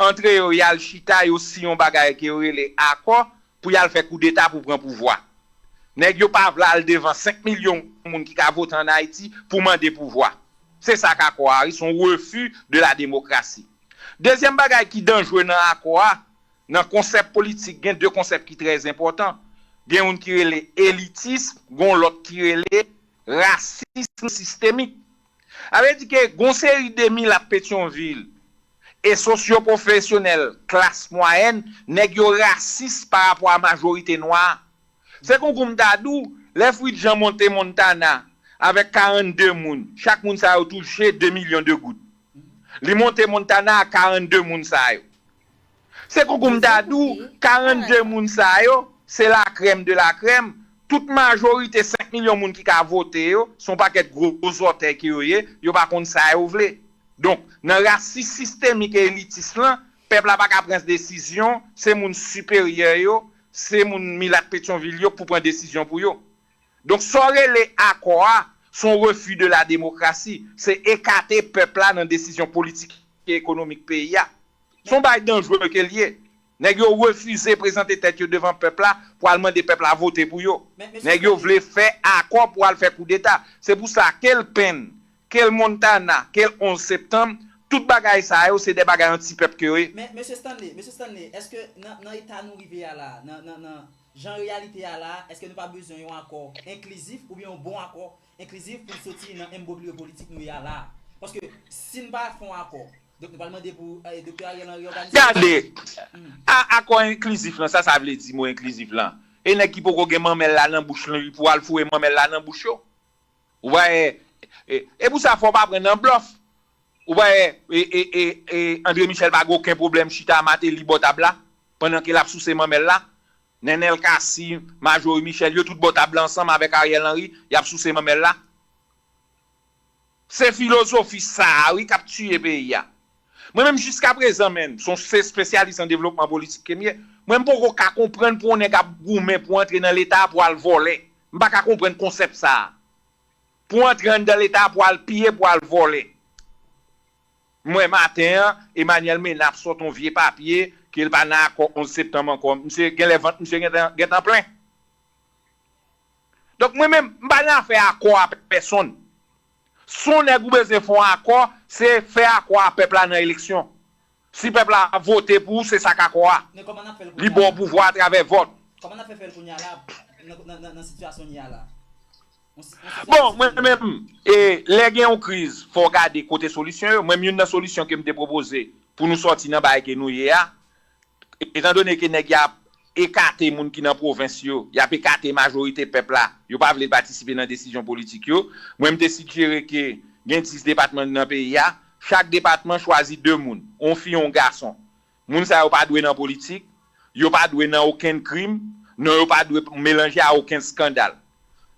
Antre yo, y al chita, yo siyen yon bagay ke yo rele akò pou y al fè koudeta pou pran pouvwa. Nèg yo pa vle al devan senk milyon moun ki ka vote ann Ayiti pou mande pouvwa. Se sa k akò a, wi, se yon refi de la demokrasi. Dezyèm bagay ki danjre nan akò a, nan konsèp politik, gen de konsèp ki trè enpòtan. Gen youn ki rele elitis, gen yon lòt ki rele rasism sistemik. Sa vle di ke gen yon seri de milat Petyonvil e sosyopwofesyonèl klas mwayèn, nèg yo rasis pa rapò a majorite nwa a. Se konkou m ta di w, lè Fritz Jean monte Montana avèk karannde moun, chak moun sa yo touche de milyon de goud. Li monte Montana ak karannde moun sa yo. Se konkou m ta di w, karannde moun sa yo, se la crème de la crème. Tout majorite senk milyon moun ki ka vote yo, se yon pakèt gwo zòtèy ke yo ye, yo pa konn sa yo vle. Donk, nan rasis sistemik e elitis lan, pèp la pa ka pran desizyon, se moun siperyè yo, se moun milat Petyonvil yo k pou pran desizyon pou yo. Donk, sa w rele akò a, se yon refi de la demokrasi, se ekate pèp la nan desizyon politik e ekonomik peyi a. Se yon bagay danjre ke l ye. Nèg yo refize prezante tèt yo devan pèp la pou al mande pèp la vote pou yo. Nèg yo vle fè akò pou al fè koudeta. Se pou sa, ke l Pèn, ke l Montana, ke l onz septanm, tout bagay sa yo, se de bagay anti-pèp ke yo ye. Men, mesye Stanley, mesye Stanley, èske nan, nan eta nou rive a la, nan, nan, nan jan reyalite a la, èske nou pa bezwen yon akò enklizif oubyen yon bon akò enklizif pou n soti nan enbwoglyo politik nou ye a la a? Paske si n pa fè yon akò, donk nou pral mande pou eh, Doktè Ariel Henry òganize. Gade, a- akò enklizif lan, sa sa vle di mo enklizif lan? E nèg ki poko gen manmèl la nan bouch li pou al foure manmèl la nan bouch yo. Ou wè, e, e, e pou sa fò w pa pran nan blòf. Ou wè, e, e, e, e, André Michel pa gen okenn pwoblèm chita Martelly bò tab la, pandan ke l ap souse manmèl la. Nenel Cassy, Marjorie Michel, yo tout bò tab la ansanm avèk Ariel Henry, y ap souse manmèl la. Se filozofi sa a, wi, k ap tiye peyi a. Mwen menm, jiskaprezan, menm, se yon se- espesyalis an devlopman politik ke m ye. Mwen, m poko ka konprann pou yon nèg ap goumen pou antre nan Leta pou al vòlè. M pa ka konprann konsèp sa a. Pou antre anndan Leta pou al piye, pou al vòlè. M wè maten an, Emmanuel Mena ap sòti yon vye papye ke l pa nan akò onz septanm ankò. Misye genlè vant misye gentan, gentan plen. Donk, mwen menm, m pa nan afè akò a pèsonn. Si yon nèg ou bezwen fè yon akò, se fè akò a pèp la nan eleksyon. Si pèp la vote pou ou, se sa k akò a. Men kòman n ap fè l kounye a la? Li ba w pouvwa atravè vòt. Kòman n ap fè fè l kounye a la, nan, nan, nan, nan sitiyasyon n ye a la? Yon si- yon sitiyasyon Bon, mwen menm, e, lè gen yon kriz, fò w gade kote solisyon yo. Mwen menm, youn nan solisyon ke m te pwopoze pou nou sòti nan bagay ke nou ye a, etandone ke nèg y ap ekate moun ki nan pwovens yo, y ap ekate majorite pèp la, yo pa vle patisipe nan desizyon politik yo. Mwen, m te sijere ke gen dis depatman nan peyi a, chak depatman chwazi de moun, yon fi, yon gason. Moun sa yo pa dwe nan politik, yo pa dwe nan okenn krim, non yo pa dwe melanje a okenn eskandal.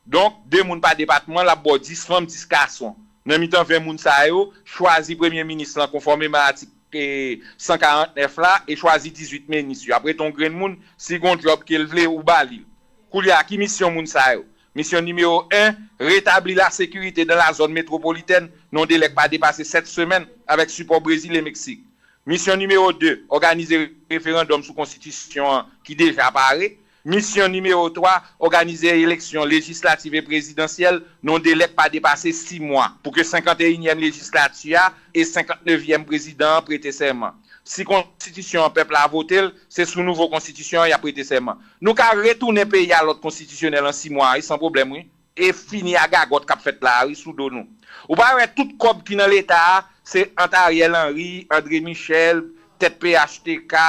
Donk, de moun pa depatman, l ap ba w dis fanm, dis gason. Nan mitan ven moun sa yo, chwazi premye minis lan konfòmeman atik, e, san karant nèf la e chwazi dizuit minis yo. Ap rete yon grenn moun, si gon djòb ke l vle, ou ba li l. Koulye a, ki misyon moun sa yo? Misyon nimewo en, retabli lasekirite dans la zone métropolitaine, nan yon delè k pa depase sèt semèn, avèk sipò Brezil e Meksik. Misyon nimewo de, òganize referandòm sou konstitisyon an ki deja pare. Misyon nimewo twa, òganize eleksyon lejislatif e prezidansyèl nan yon delè k pa depase sis mwa, pou ke senkanteyinyèm lejislati a e senkantnevyèm prezidan an prete sèman. Si konstitisyon an pèp la vote l, se sou nouvo konstitisyon an y ap prete sèman. Nou ka retounen peyi a lòd konstitisyonèl an sis mwa, wi, san pwoblèm, wi. E fini a gagòt k ap fèt la a, wi, sou do nou. Ou pa wè tout kòb ki nan Leta a, se ant Ariel Henry, André Michel, tèt P H T K,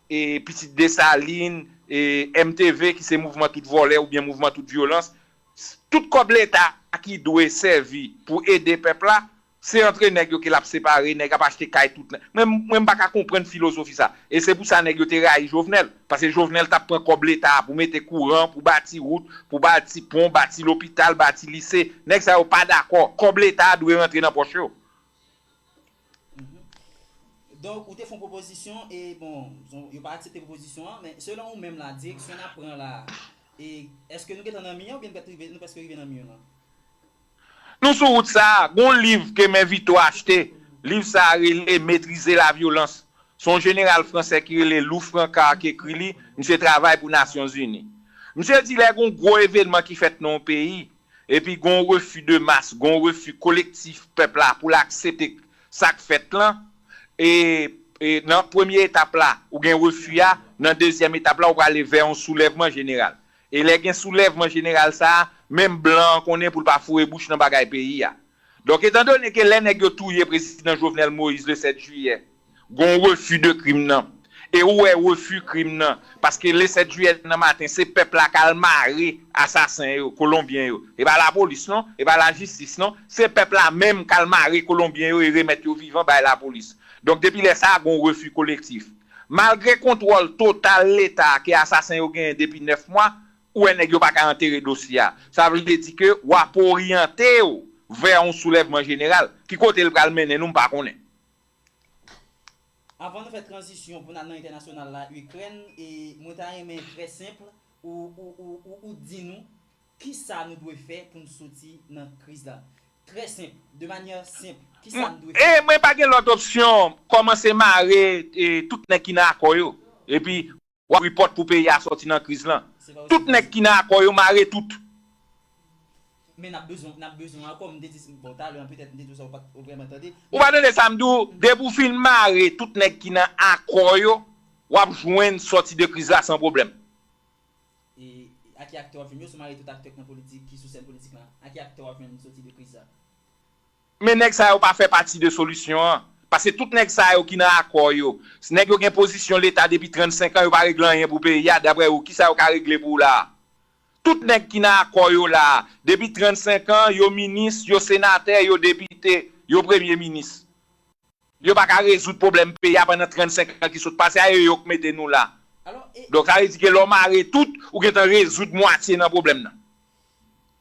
e pitit Desalin, e M T V ki se mouvman tout vòlè oubyen mouvman tout vyolans. Tout kòb Leta ki dwe sèvi pou ede pèp la, se antre nèg yo ke l ap separe, nèg ap achte kay tout nèg. Mwen, mwen m pa ka konprann filozofi sa. E se pou sa nèg yo te rayi Jovenel. Paske Jovenel t ap pran kòb Leta a pou mete kouran, pou bati wout, pou bati pon, bati lopital, bati lise. Nèg sa yo pa dakò. Kòb Leta a dwe rantre nan pòch yo. Donk, ou te fè yon pwopozisyon e, bon, yo pa aksepte pwopozisyon an, men selon ou menm la, direksyon n ap pran la a, e èske nou gentan nan mi an oubyen nou prèske rive, nou prèske rive nan mi an? Nou sou wout sa a. Gon liv ke m envite w achte. Liv sa a rele Maîtriser la violence. Se yon jeneral fransè ki rele Lou Francard ki ekri li. Misye travay pou Nasyonzini. Misye di lè gon gwo evènman ki fèt nan yon peyi, epi gon refi de mas, gon refi kolektif pèp la pou l aksepte sa k fèt lan, e, e nan premye etap la, ou gen refi a, nan dezyèm etap la, ou prale vè yon soulèvman jeneral. E lè gen soulèvman jeneral sa a, menm blan an konnen pou l pa foure bouch nan bagay peyi a. Donk, etandone ke lè nèg yo touye prezidan Jovenel Moïse le sèt jiyè, gon refi de krim nan. E ou wè refi krim nan, paske le sèt jiyè nan maten, se pèp la k al mare asasen yo, kolonbyen yo. E pa lapolis non, e pa lajistis non, se pèp la menm k al mare kolonbyen yo e remèt yo vivan bay lapolis. Donk, depi lè sa a, gon refi kolektif. Malgre kontwòl total Leta ke asasen yo genyen depi nèf mwa, ou wè nèg yo pa ka antere dosye a. Sa vle di ke w ap oryante w vè yon soulèvman jeneral. Ki kote l pral mennen nou, m pa konnen. Anvan nou fè tranzisyon pou n al nan entènasyonal la, Ikrèn, e mwen ta renmen trè senp ou, ou, ou, ou, ou di nou kisa nou dwe fè pou n soti nan kriz la. Trè senp, de manyè senp, kisa n dwe fè? E mwen pa gen lòt opsyon, kòmanse mare e, tout nèg ki nan akò yo. Epi w ap ouvri pòt pou peyi a sòti nan kriz lan. Tout nèg ki nan akò yo mare tout. Men n ap bezwen, n ap bezwen ankò, m te di, bon, talè an petèt m te di w sa ou pa t vrèman tande. Ou pa tande sa m di w, depi w fin mare tout nèg ki nan akò yo, w ap jwenn sòti de kriz la san pwoblèm. E a ki aktè w ap jwenn yo? Si w mare tout aktè k nan politik, ki sou sèn politik lan, a ki aktè w ap jwenn sòti de kriz la? Men nèg sa yo pa fè pati de solisyon an. Paske tout nèg sa yo ki nan akò yo, nèg yo gen pozisyon leta depi trannsenk an, yo pa regle anyen pou peyi a, daprè ou, kisa yo ka regle pou ou la a? Tout nèg ki nan akò yo la a, depi trannsenk an, yo minis, yo senatè, yo depite, yo premye minis. Yo pa ka rezoud pwoblèm peyi a pandan trannsenk an ki sot pase a, e yo k mete nou la. Donk sa vle di ke lè w mare tout, ou gentan rezoud mwatye nan pwoblèm nan.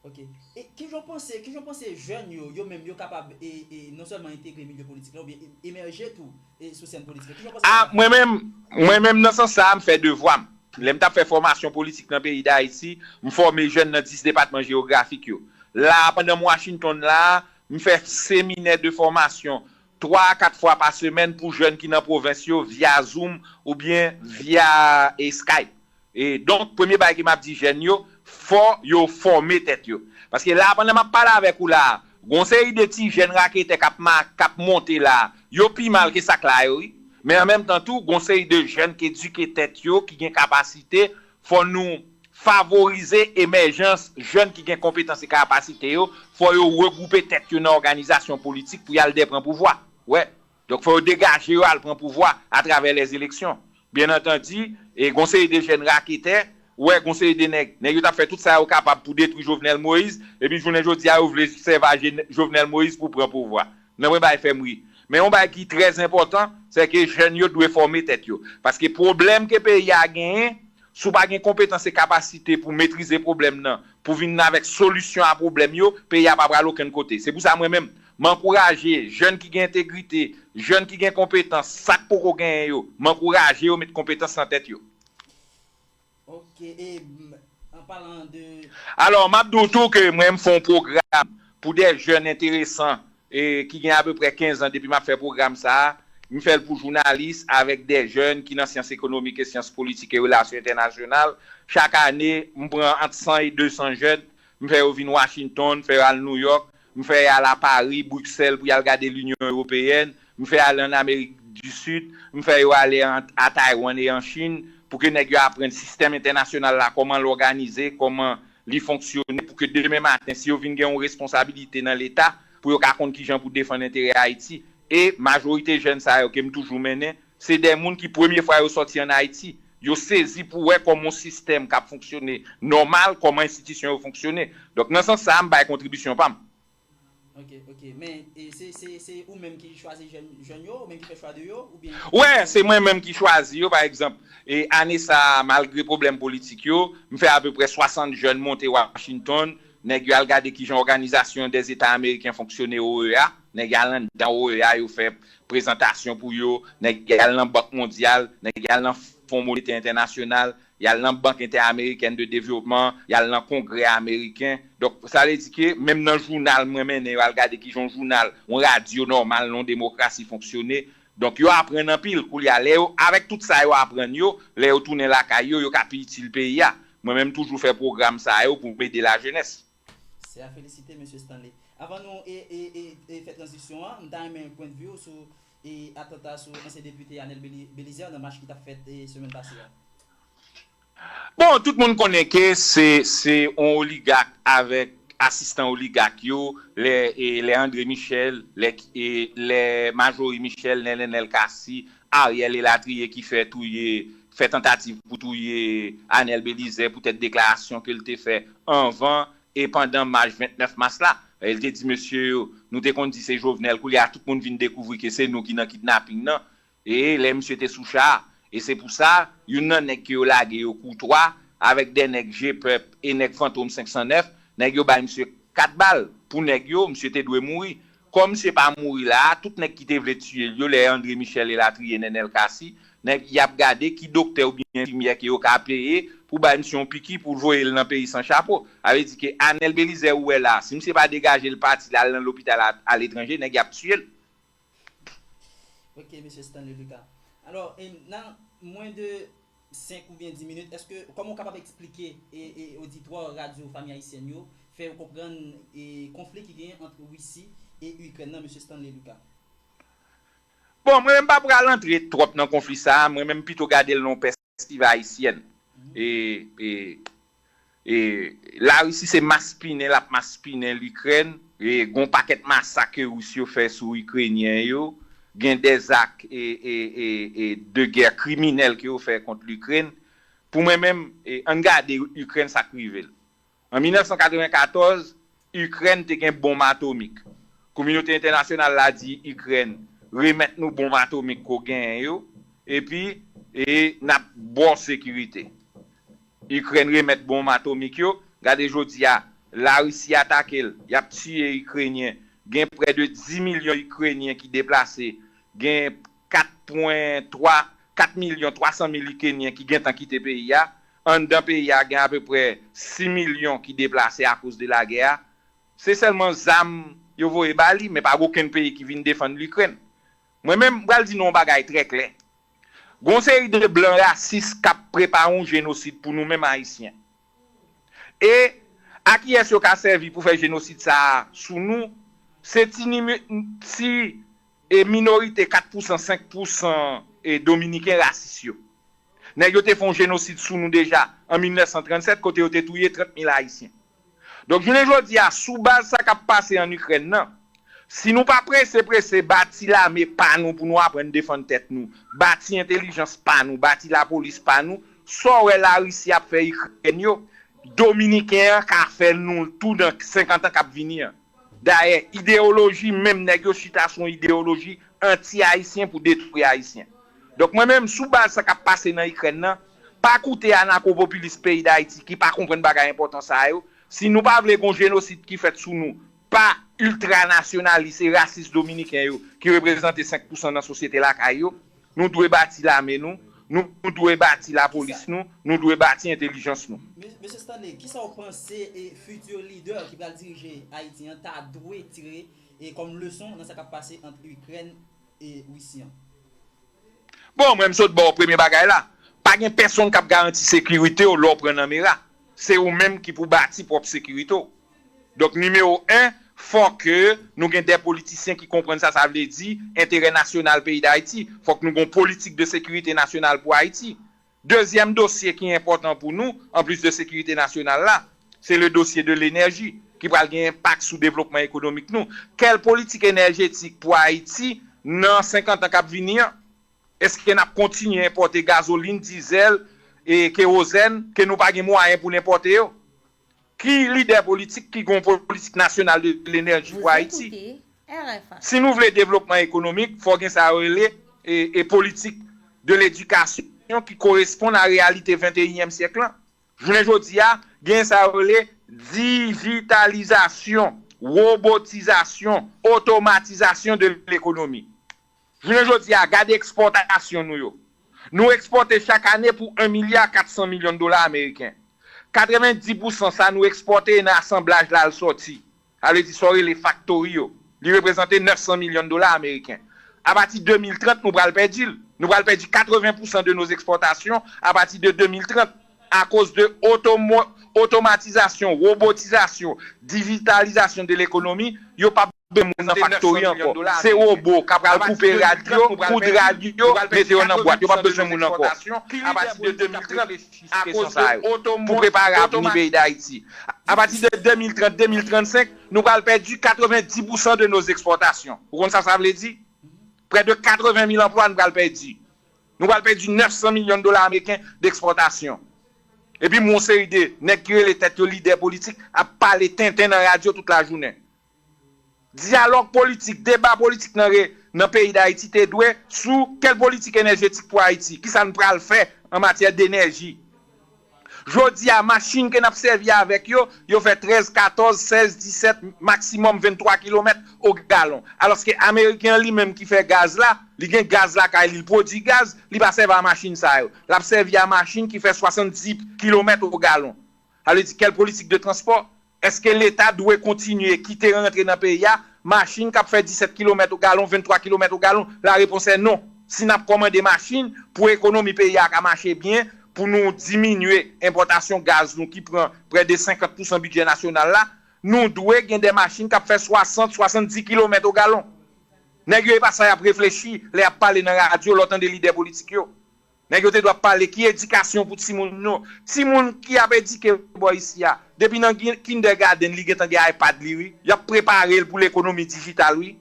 Ok. E kijan w panse, kijan w panse jèn yo, yo menm, yo kapab e, e, non sèlman entegre milye politik la, oubyen e- emèje tou e, sou sèn politik la? Kijan w panse yo kapab? A, mwen menm, mwen menm nan sans sa a, m fè devwa m. Lè m t ap fè fòmasyon politik nan peyi Dayiti, m fòme jèn nan dis depatman jewografik yo. La a, pandan m Washington la a, m fè seminè de fòmasyon twa a kat fwa pa semèn pou jèn ki nan pwovens yo via Zoom oubyen via e, Skype. E donk, premye bagay ke m ap di jèn yo, fò yo fòme tèt yo. Paske la a, pandan m ap pale avèk ou la a, gon seri de ti jèn raketè k ap ma, k ap monte la a, yo pi mal ke sa k la yo, wi. Men an menm tan tou, gon seri de jèn k edike tèt yo, ki gen kapasite, fò nou favorize emèjans jèn ki gen konpetans e kapasite yo, fò yo regwoupe tèt yo nan òganizasyon politik pou y al dè pran pouvwa. Wè. Donk, fò yo degaje yo al pran pouvwa atravè lèzeleksyon. Byen antandi, e gon seri de jèn raketè, wè, gon seri de nèg, nèg yo t ap fè tout sa yo kapab pou detwi Jovenel Moïse, epi jounen jodi a, yo vle sèvaje Jovenel Moïse pou pran pouvwa. Nan mwen bay fè m ri. Men yon bagay ki trè enpòtan, se ke jèn yo dwe fòme tèt yo. Paske pwoblèm ke peyi a genyen, si w pa gen konpetans e kapasite pou metrize pwoblèm nan, pou vin avèk solisyon a pwoblèm yo, peyi a pa pral okenn kote. Se pou sa mwen menm, m ankouraje jèn ki gen entegrite, jèn ki gen konpetans, sa k poko genyen yo, m ankouraje yo met konpetans nan tèt yo. Ok, e an palan de... Alò, m ap di w tou ke mwen m fè yon pwogram pou de jèn enteresan e ki gen apeprè kenz an depi m ap fè pwogram sa a. M fè l pou jounalis avèk de jèn ki nan syans ekonomik e syans politik e relasyon entènasyonal. Chak ane, m pran ant san e de san jèn, m fè yo vin Washington, fè yo al Nouyòk, m fè y al a Pari, Briksèl pou y al gade Linyon Ewopeyèn, m fè y ale ann Amerik di Sid, m fè yo ale an, a Taiwan e an Chin, pou ke nèg yo aprann sistèm entènasyonal la, kòman l òganize, kòman li fonksyone, pou ke demen maten, si yo vin gen yon responsabilite nan Leta, pou yo ka konn kijan pou defann enterè Ayiti. E majorite jèn sa yo ke m toujou mennen, se de moun ki premye fwa yo sòti ann Ayiti. Yo sezi pou wè kòman yon sistèm k ap fonksyone nòmal, kòman enstitisyon yo fonksyone. Donk, nan sans sa a, m bay kontribisyon pa m. Ok, ok. Men, e, se, se, se ou menm ki chwazi jèn, jèn yo, ou menm ki fè chwa de yo, oubyen... Wè, se mwen menm ki chwazi yo, pa egzanp. E ane sa a, malgre pwoblèm politik yo, m fè apeprè swasant jèn monte Washington. Nèg yo al gade kijan Òganizasyon dè Zeta Ameriken fonksyone, O E A. Nèg yo al anndan O E A, yo fè prezantasyon pou yo. Nèg yo al nan Bank Mondyal, nèg yo al nan Fon Monetè Entènasyonal, y al nan Bank Entèamerikèn de Devlopman, y al nan Kongrè Ameriken. Donk, sa vle di ke menm nan jounal mwen mennen yo al gade kijan yon jounal, yon radyo nòmal nan yon demokrasi fonksyone. Donk, yo aprann anpil. Koulye a, lè yo, avèk tout sa yo aprann yo, lè yo tounen lakay yo, yo ka pi itil peyi a. Mwen menm, m toujou fè pwogram sa yo pou m ede lajenès. Se a felisite, mesye Stanley. Avan nou e, e, e, e fè tranzisyon an, m ta renmen pwendvi w sou e atanta sou ansyen depite Anel Beli- Belizaire nan mach ki t ap fèt e semèn pase a. Bon, tout moun konnen ke se, se yon oligak avèk asistan oligak yo, lè, e, lè André Michel, lè, e, lè Majorie Michel, Nènèl Cassy, Ariel elatriye ki fè touye, fè tantativ pou touye Anel Belizaire poutèt deklarasyon ke l te fè anvan e pandan mach vennèf mas la. E l te di mesye yo, nou te konn di se Jovenel, koulye a tout moun vin dekouvri ke se nou ki nan kidnaping nan. E lè misye te sou cha a. E se pou sa, youn nan nèg ke yo lage yo koutwa, avèk de nèg je pèp e nèg fantom senk san nèf, nèg yo bay misye kat bal. Pou nèg yo, misye te dwe mouri. Kòm misye pa mouri la a, tout nèg ki te vle tiye l yo, lè André Michel elatriye, Nènèl Cassy, nèg y ap gade ki doktè oubyen enfimyè ke yo ka peye pou bay misye yon piki pou l voye l nan peyi san chapo. Sa vle di ke Anel Belizaire ou wè la a, si misye pa degaje l pati l al nan lopital a, aletranje, nèg y ap tiye l. Ok, mesye Stanley Lucas. Alò, e, nan, Mwen de senk oubyen dis minit, èske, kòman w kapab eksplike e, e oditwa Radyo Fanmi Ayisyèn yo, fè yo konprann e konfli ki genyen ant Risi e Ikrèn nan, mesye Stanley Lucas? Bon, mwen menm pa pral antre twòp nan konfli sa a, mwen menm pito gade l nan yon pèspektiv ayisyèn. E, e, e Larisi se maspinen l ap maspinen Likrèn, e gon pakèt masak ke Ris yo fè sou Ikrenyen yo, gen dèzak e, e, e, e de gè kriminèl ke yo fè kont Likrèn. Pou mwen menm, e, ann gade Ikrèn sa k rive l. An mil nèf san katreven katòz, Ikrèn te gen bonm atomik. Kominote entènasyonal la di Ikrèn, remèt nou bonm atomik ke w genyen yo, epi e n ap ba w sekirite. Ikrèn remèt bonm atomik yo, gade jodi a, Larisi atake l, y ap tiye Ikrenyen, gen prè de dis milyon Ikrenyen ki deplase, gen kat pwen twa, kat milyon twa san mil Ikrenyen ki gentan kite peyi a. Anndan peyi a gen apeprè sis milyon ki deplase akoz de lagè a. Se sèlman zam yo voye ba li, men pa gen okenn peyi ki vin defann Likrèn. Mwen menm, m pral di nou yon bagay trè klè. Gon seri de blan rasis k ap prepare yon jenosid pou nou menm Ayisyen. E a kiyès yo ka sèvi pou fè jenosid sa a sou nou? Se ti, ti e minorite kat pousan, senk pousan e dominiken rasis yo. Nèg yo te fè yon jenosid sou nou deja an mil nèf san trannsèt, kote yo te touye trant mil Ayisyen. Donk, jounen jodi a, sou baz sa k ap pase ann Ikrèn nan, si nou pa prese prese bati lame pa nou pou nou aprann defann tèt nou, bati entèlijans pa nou, bati lapolis pa nou, sa w wè Larisi ap fè Ikrèn yo, Dominiken an ka fè nou l tou nan senkant an k ap vini an. Dayè, ideyoloji menm nèg yo chita sou yon ideyoloji anti-ayisyen pou detwi Ayisyen. Donk, mwen menm, sou baz sa k ap pase nan Ikrèn nan, pa koute anakopopilis peyi Dayiti ki pa konprann bagay enpòtan sa yo. Si nou pa vle gon jenosid ki fèt sou nou pa iltranasyonalis e rasis dominiken yo ki reprezante senk pousan nan sosyete lakay yo, nou dwe bati lame nou, nou dwe bati lapolis nou, nou dwe bati entèlijans nou. Mesye Stanley, kisa w panse e fiti lidè ki pral dirije Ayiti an ta dwe tire e kòm leson nan sa k ap pase ant Ikrèn e Risi an? Bon, mwen m sot ba w premye bagay la. Pa gen pèsonn k ap garanti sekirite w lè w pran nan mera. Se ou menm ki pou bati pwòp sekirite w. Donk, nimewo en, fòk nou gen de politisyen ki konprann sa sa vle di enterè nasyonal peyi Dayiti. Fòk nou gen yon politik de sekirite nasyonal pou Ayiti. Dezyèm dosye ki enpòtan pou nou, anplis de sekirite nasyonal la, se le dosye de lenèji, ki pral gen enpak sou devlopman ekonomik nou. Kèl politik enèjetik pou Ayiti nan senkant an k ap vini an? Èske n ap kontinye enpòte gazolin, dizèl e kewozèn ke nou pa gen mwayen pou n enpòte yo? Ki lidè politik ki gen yon politik nasyonal de lenèji pou Ayiti? Si nou vle devlopman ekonomik, fò gen sa yo rele e, e politik de ledikasyon ki koresponn a reyalite venteyinyèm syèk lan. Jounen jodi a, gen sa yo rele dijitalizasyon, wobotizasyon, otomatizasyon de lekonomi. Jounen jodi a, gade ekspòtasyon nou yo. Nou ekspòte chak ane pou en milya kat san milyon dola ameriken. Katrevenndis pousan sa nou ekspòte e nan asanblaj la l sòti. Sa vle di sa w rele faktori yo. Li reprezante nèf san milyon dola ameriken. Apati de mil trant, nou pral pèdi l. Nou pral pèdi katreven pousan de nos exportations apati de de mil trant akoz de otomo, otomatizasyon, wobotizasyon, dijitalizasyon de lekonomi, yo p ap bezwen moun nan faktori ankò. Se wobo k ap pral koupe rad yo, koud rad yo, mete yo nan bwat. Yo p ap bezwen moun ankò. Apati de de mil trant, akoz de otomo, pou prepare avni peyi Dayiti. Apati de de mil trant, de mil trannsenk, nou pral pèdi katrevenndis pousan de nos exportations. Ou konn sa sa vle di? Près de katreven mil anplwa nou pral pèdi. Nou pral pèdi nèf san milyon dola ameriken dekspòtasyon. Epi m wè yon seri de nèg ki rele tèt yo lidè politik ap pale tenten nan radyo tout lajounen. Dyalòg politik, deba politik nan re, nan peyi Dayiti te dwe sou kèl politik enèjetik pou Ayiti, kisa n pral fè an matyè denèji. Jodi a, machin ke n ap sèvi avèk yo, yo fè trèz, katòz, sèz, disèt, maksimòm venntwa kilomèt o galon. Alòske Ameriken an li menm ki fè gaz la, li gen gaz lakay li, li pwodui gaz, li pa sèvi a machin sa yo. L ap sèvi a machin ki fè swasanndis kilomèt o galon. Sa vle di kèl politik de transpò? Èske Leta dwe kontinye kite rantre nan peyi a machin k ap fè disèt kilomèt o galon, venntwa kilomèt o galon? La réponse est non. si n ap kòmande machin pou ekonomi peyi a ka mache byen, pou nou diminye enpòtasyon gaz nou ki pran prè de senkant pousan bidjè nasyonal la, nou dwe gen de machin k ap fè swasant, swasanndis kilomèt o galon. Nèg yo, e pa sa y ap reflechi lè y ap pale nan radyo, lè w tande lidè politik yo. Nèg yo te dwe ap pale ki edikasyon pou timoun nou. Timoun ki ap edike bò isi a, depi nan gi- kindergarten li gentan gen iPad li wi. Y ap prepare l pou lekonomi dijital wi.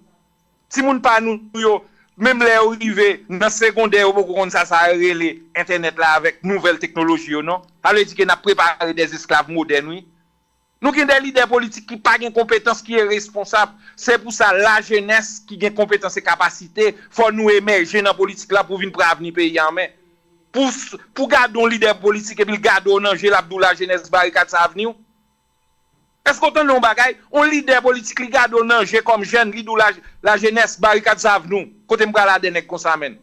Timoun pa nou yo, menm lè yo rive nan segondè yo poko konn sa sa rele entènèt la avèk nouvèl teknoloji yo non. Sa vle di ke n ap prepare dèz esklav modèn wi. Nou gen de lidè politik ki pa gen konpetans, ki iresponsab. Se pou sa, lajenès ki gen konpetans e kapasite, fò nou emèje nan politik la pou vin pran avni peyi a an men. Pou, pou gade yon lidè politik epi l gade w nan je, l ap di w lajenès barikad sa avni w. Èske w tande yon bagay? Yon lidè politik li gade w nan je kòm jèn, li di w la, lajenès barikad sa avni w. Kote m pral ade nèg konsa menm?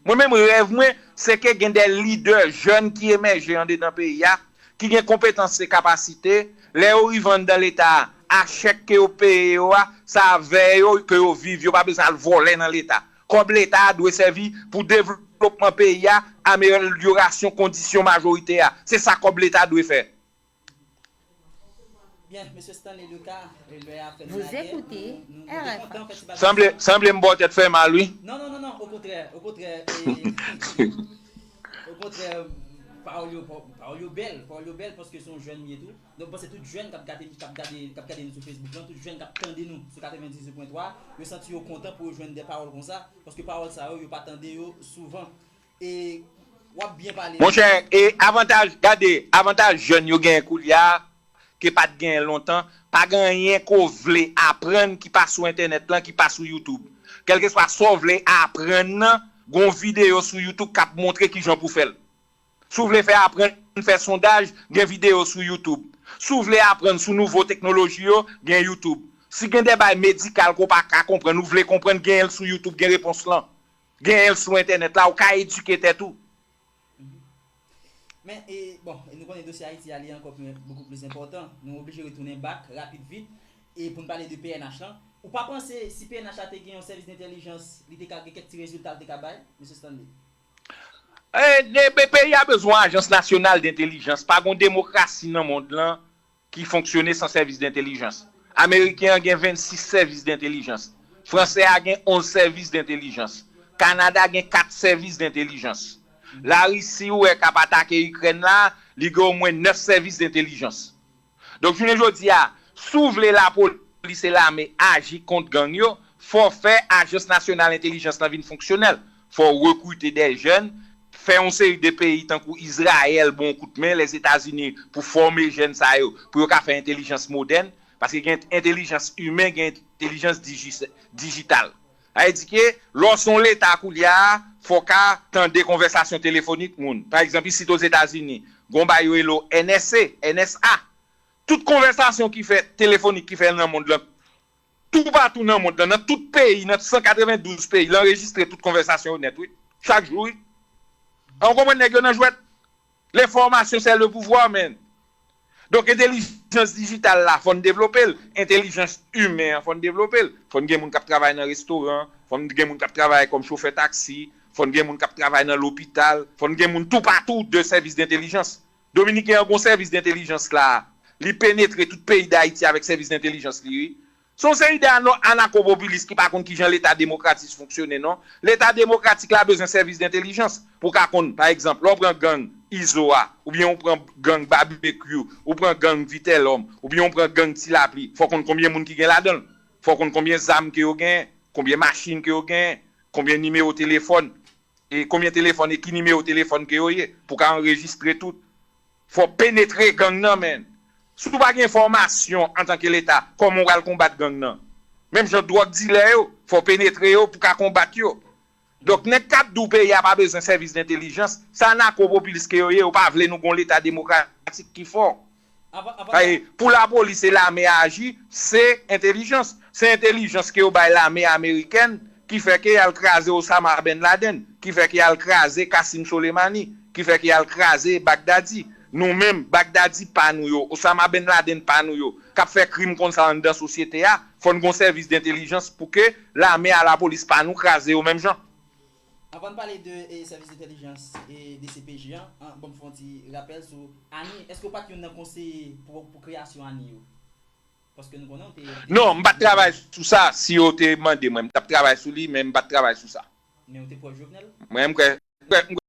Mwen menm rèv mwen se ke gen de lidè jèn ki emèje andedan peyi a, ki gen konpetans e kapasite, lè yo rive anndan leta a, a chèk ke yo peye yo a, sa avè yo ke yo viv, yo pa bezwen al vòlè nan leta. Kòb leta a dwe sèvi pou devlopman peyi a, amelyorasyon kondisyon majorite a. Se sa kòb leta dwe fè. Byen, mesye Stanley Lucas, lè a fè nou lagè, nou, nou, nou te kontan fè ti bagay sa. Sanble, sanble m ba w tèt fè mal wi. Non, non, non, non, okontrè, okontrè, okontrè, pawòl yo, pawòl yo bèl, pawòl yo bèl paske se yon jèn li ye tou. Donk, m panse tout jèn k ap gade, k ap gade, k ap gade nou sou Facebook lan, tout jèn k ap tande nou sou katrevendizuit pwen twa, yo santi yo kontan pou yo jwenn de pawòl konsa, paske pawòl sa yo, yo pa tande yo souvan. E w ap byen pale. Monchè, e avantaj, gade, avantaj jèn yo genyen koulye a, ke pa t genyen lontan, pa gen anyen ke w vle aprann ki pa sou entènèt lan, ki pa sou YouTube. Kèlkeswa sa w vle aprann nan, gen yon videyo sou YouTube k ap montre kijan pou fè l. Si w vle fè aprann fè sondaj, gen videyo sou YouTube. Si w vle aprann sou nouvo teknoloji yo, gen YouTube. Si gen de bagay medikal ke w pa ka konprann, ou vle konprann, genyen l sou YouTube, gen repons lan. Genyen l sou entènèt la, ou ka edike tèt ou. Men, e, bon, e nou konnen dosye Ayiti a li ankò pli, bokou plis enpòtan. Nou oblije retounen bak rapid vit. E pou n pale de P N H lan, ou pa panse si P N H la te gen yon sèvis dentèlijans, li te ka gen kèk ti rezilta l te ka bay, mesye Stanley? E, e, pe- peyi a bezwen ajans nasyonal dentèlijans. Pa gen demokrasi nan mond lan ki fonksyone san sèvis dentèlijans. Ameriken an gen vennsis sèvis dentèlijans. Fransè a gen onz sèvis dentèlijans. Kanada gen kat sèvis dentèlijans. Larisi, ou wè, k ap atake Ikrèn la, li gen omwen nèf sèvis dentèlijans. Donk, jounen jodi a, si w vle lapolis e lame aji kont gang yo, fò w fè ajans nasyonal entèlijans lan vin fonksyonèl. Fò w rekrite de jèn, fè yon seri de peyi tankou Izrayèl ba w yon kout men, Lèzetazini, pou fòme jèn sa yo, pou yo ka fè entèlijans modèn, paske gen entèlijans imen, gen entèlijans diji- dijital. Sa vle di ke lè w se yon leta koulye a, fò w ka tande konvèsasyon telefonik moun. Pa egzanp, isit Ozetazini, gen yon bagay yo rele N S A, N S A. Tout konvèsasyon ki fèt telefonik ki fèt nan mond lan, toupatou nan mond lan, nan tout peyi, nan san katrevendouz peyi, l anrejistre tout konvèsasyon yo nèt, wi. Chak jou, wi. An, w konprann nèg yo nan jwèt? Lenfòmasyon, c'est le pouvoir, man. Donk, entèlijans dijital la, fò n devlope l. Entèlijans imen an, fò n devlope l. Fò n gen moun k ap travay nan restoran, fò n gen moun k ap travay kòm chofè taksi, fò n gen moun k ap travay nan lopital, fò n gen moun toupatou de sèvis dentèlijans. Dominiken an gen yon sèvis dentèlijans la, li penetre tout peyi Dayiti avèk sèvis dentèlijans li, wi. Se yon seri de ano- anakopopilis ki pa konn kijan leta demokratis fonksyone non. Leta demokratik la bezwen sèvis dentèlijans pou w ka konn, pa egzanp, lè w pran gang Izo a, oubyen w pran gang Babekyou, ou pran gang Vitelòm, oubyen w pran gang Ti Lapli, fò w konn konbyen moun ki gen ladan l. Fò w konn konbyen zam ke yo genyen, konbyen machin ke yo genyen, konbyen nimewo telefòn, e konbyen telefòn e ki nimewo telefòn ke yo ye, pou w ka anrejistre tout. Fò w penetre gang nan, man. Si w pa gen enfòmasyon antanke leta, kòman w pral konbat gang nan? Menm jan dwòg dilè yo, fò w penetre yo pou w ka konbat yo. Donk, nèg k ap di w peyi a pa bezwen sèvis dentèlijans, se anakopopilis ke yo ye, yo pa vle nou gen yon leta demokratik ki fò. Pou lapolis e lame a aji, se entèlijans. Se entèlijans ke yo bay lame amerikèn ki fè ke y al kraze Osama Ben Laden, ki fè ke y al kraze Qassem Soleimani, ki fè ke y al kraze Baghdadi. Nou menm, Baghdadi pa nou yo, Osama Ben Laden pa nou yo, k ap fè krim konsa anndan sosyete a, fò n gen yon sèvis dentèlijans pou ke lame a, lapolis pa nou kraze yo menm jan. Anvan n pale de e, sèvis entèlijans e D C P J an, an, bon, m fè yon ti rapèl sou Ani. Èske w pa t youn nan konseye pou, pou kreyasyon Ani yo? Paske nou konnen w te. Non, m pa t travay sou sa. Si yo te mande mwen, m t ap travay sou li, men m pa t travay sou sa. Men w te pwòch Jovenel? Mwen, m kwè, m kwè, m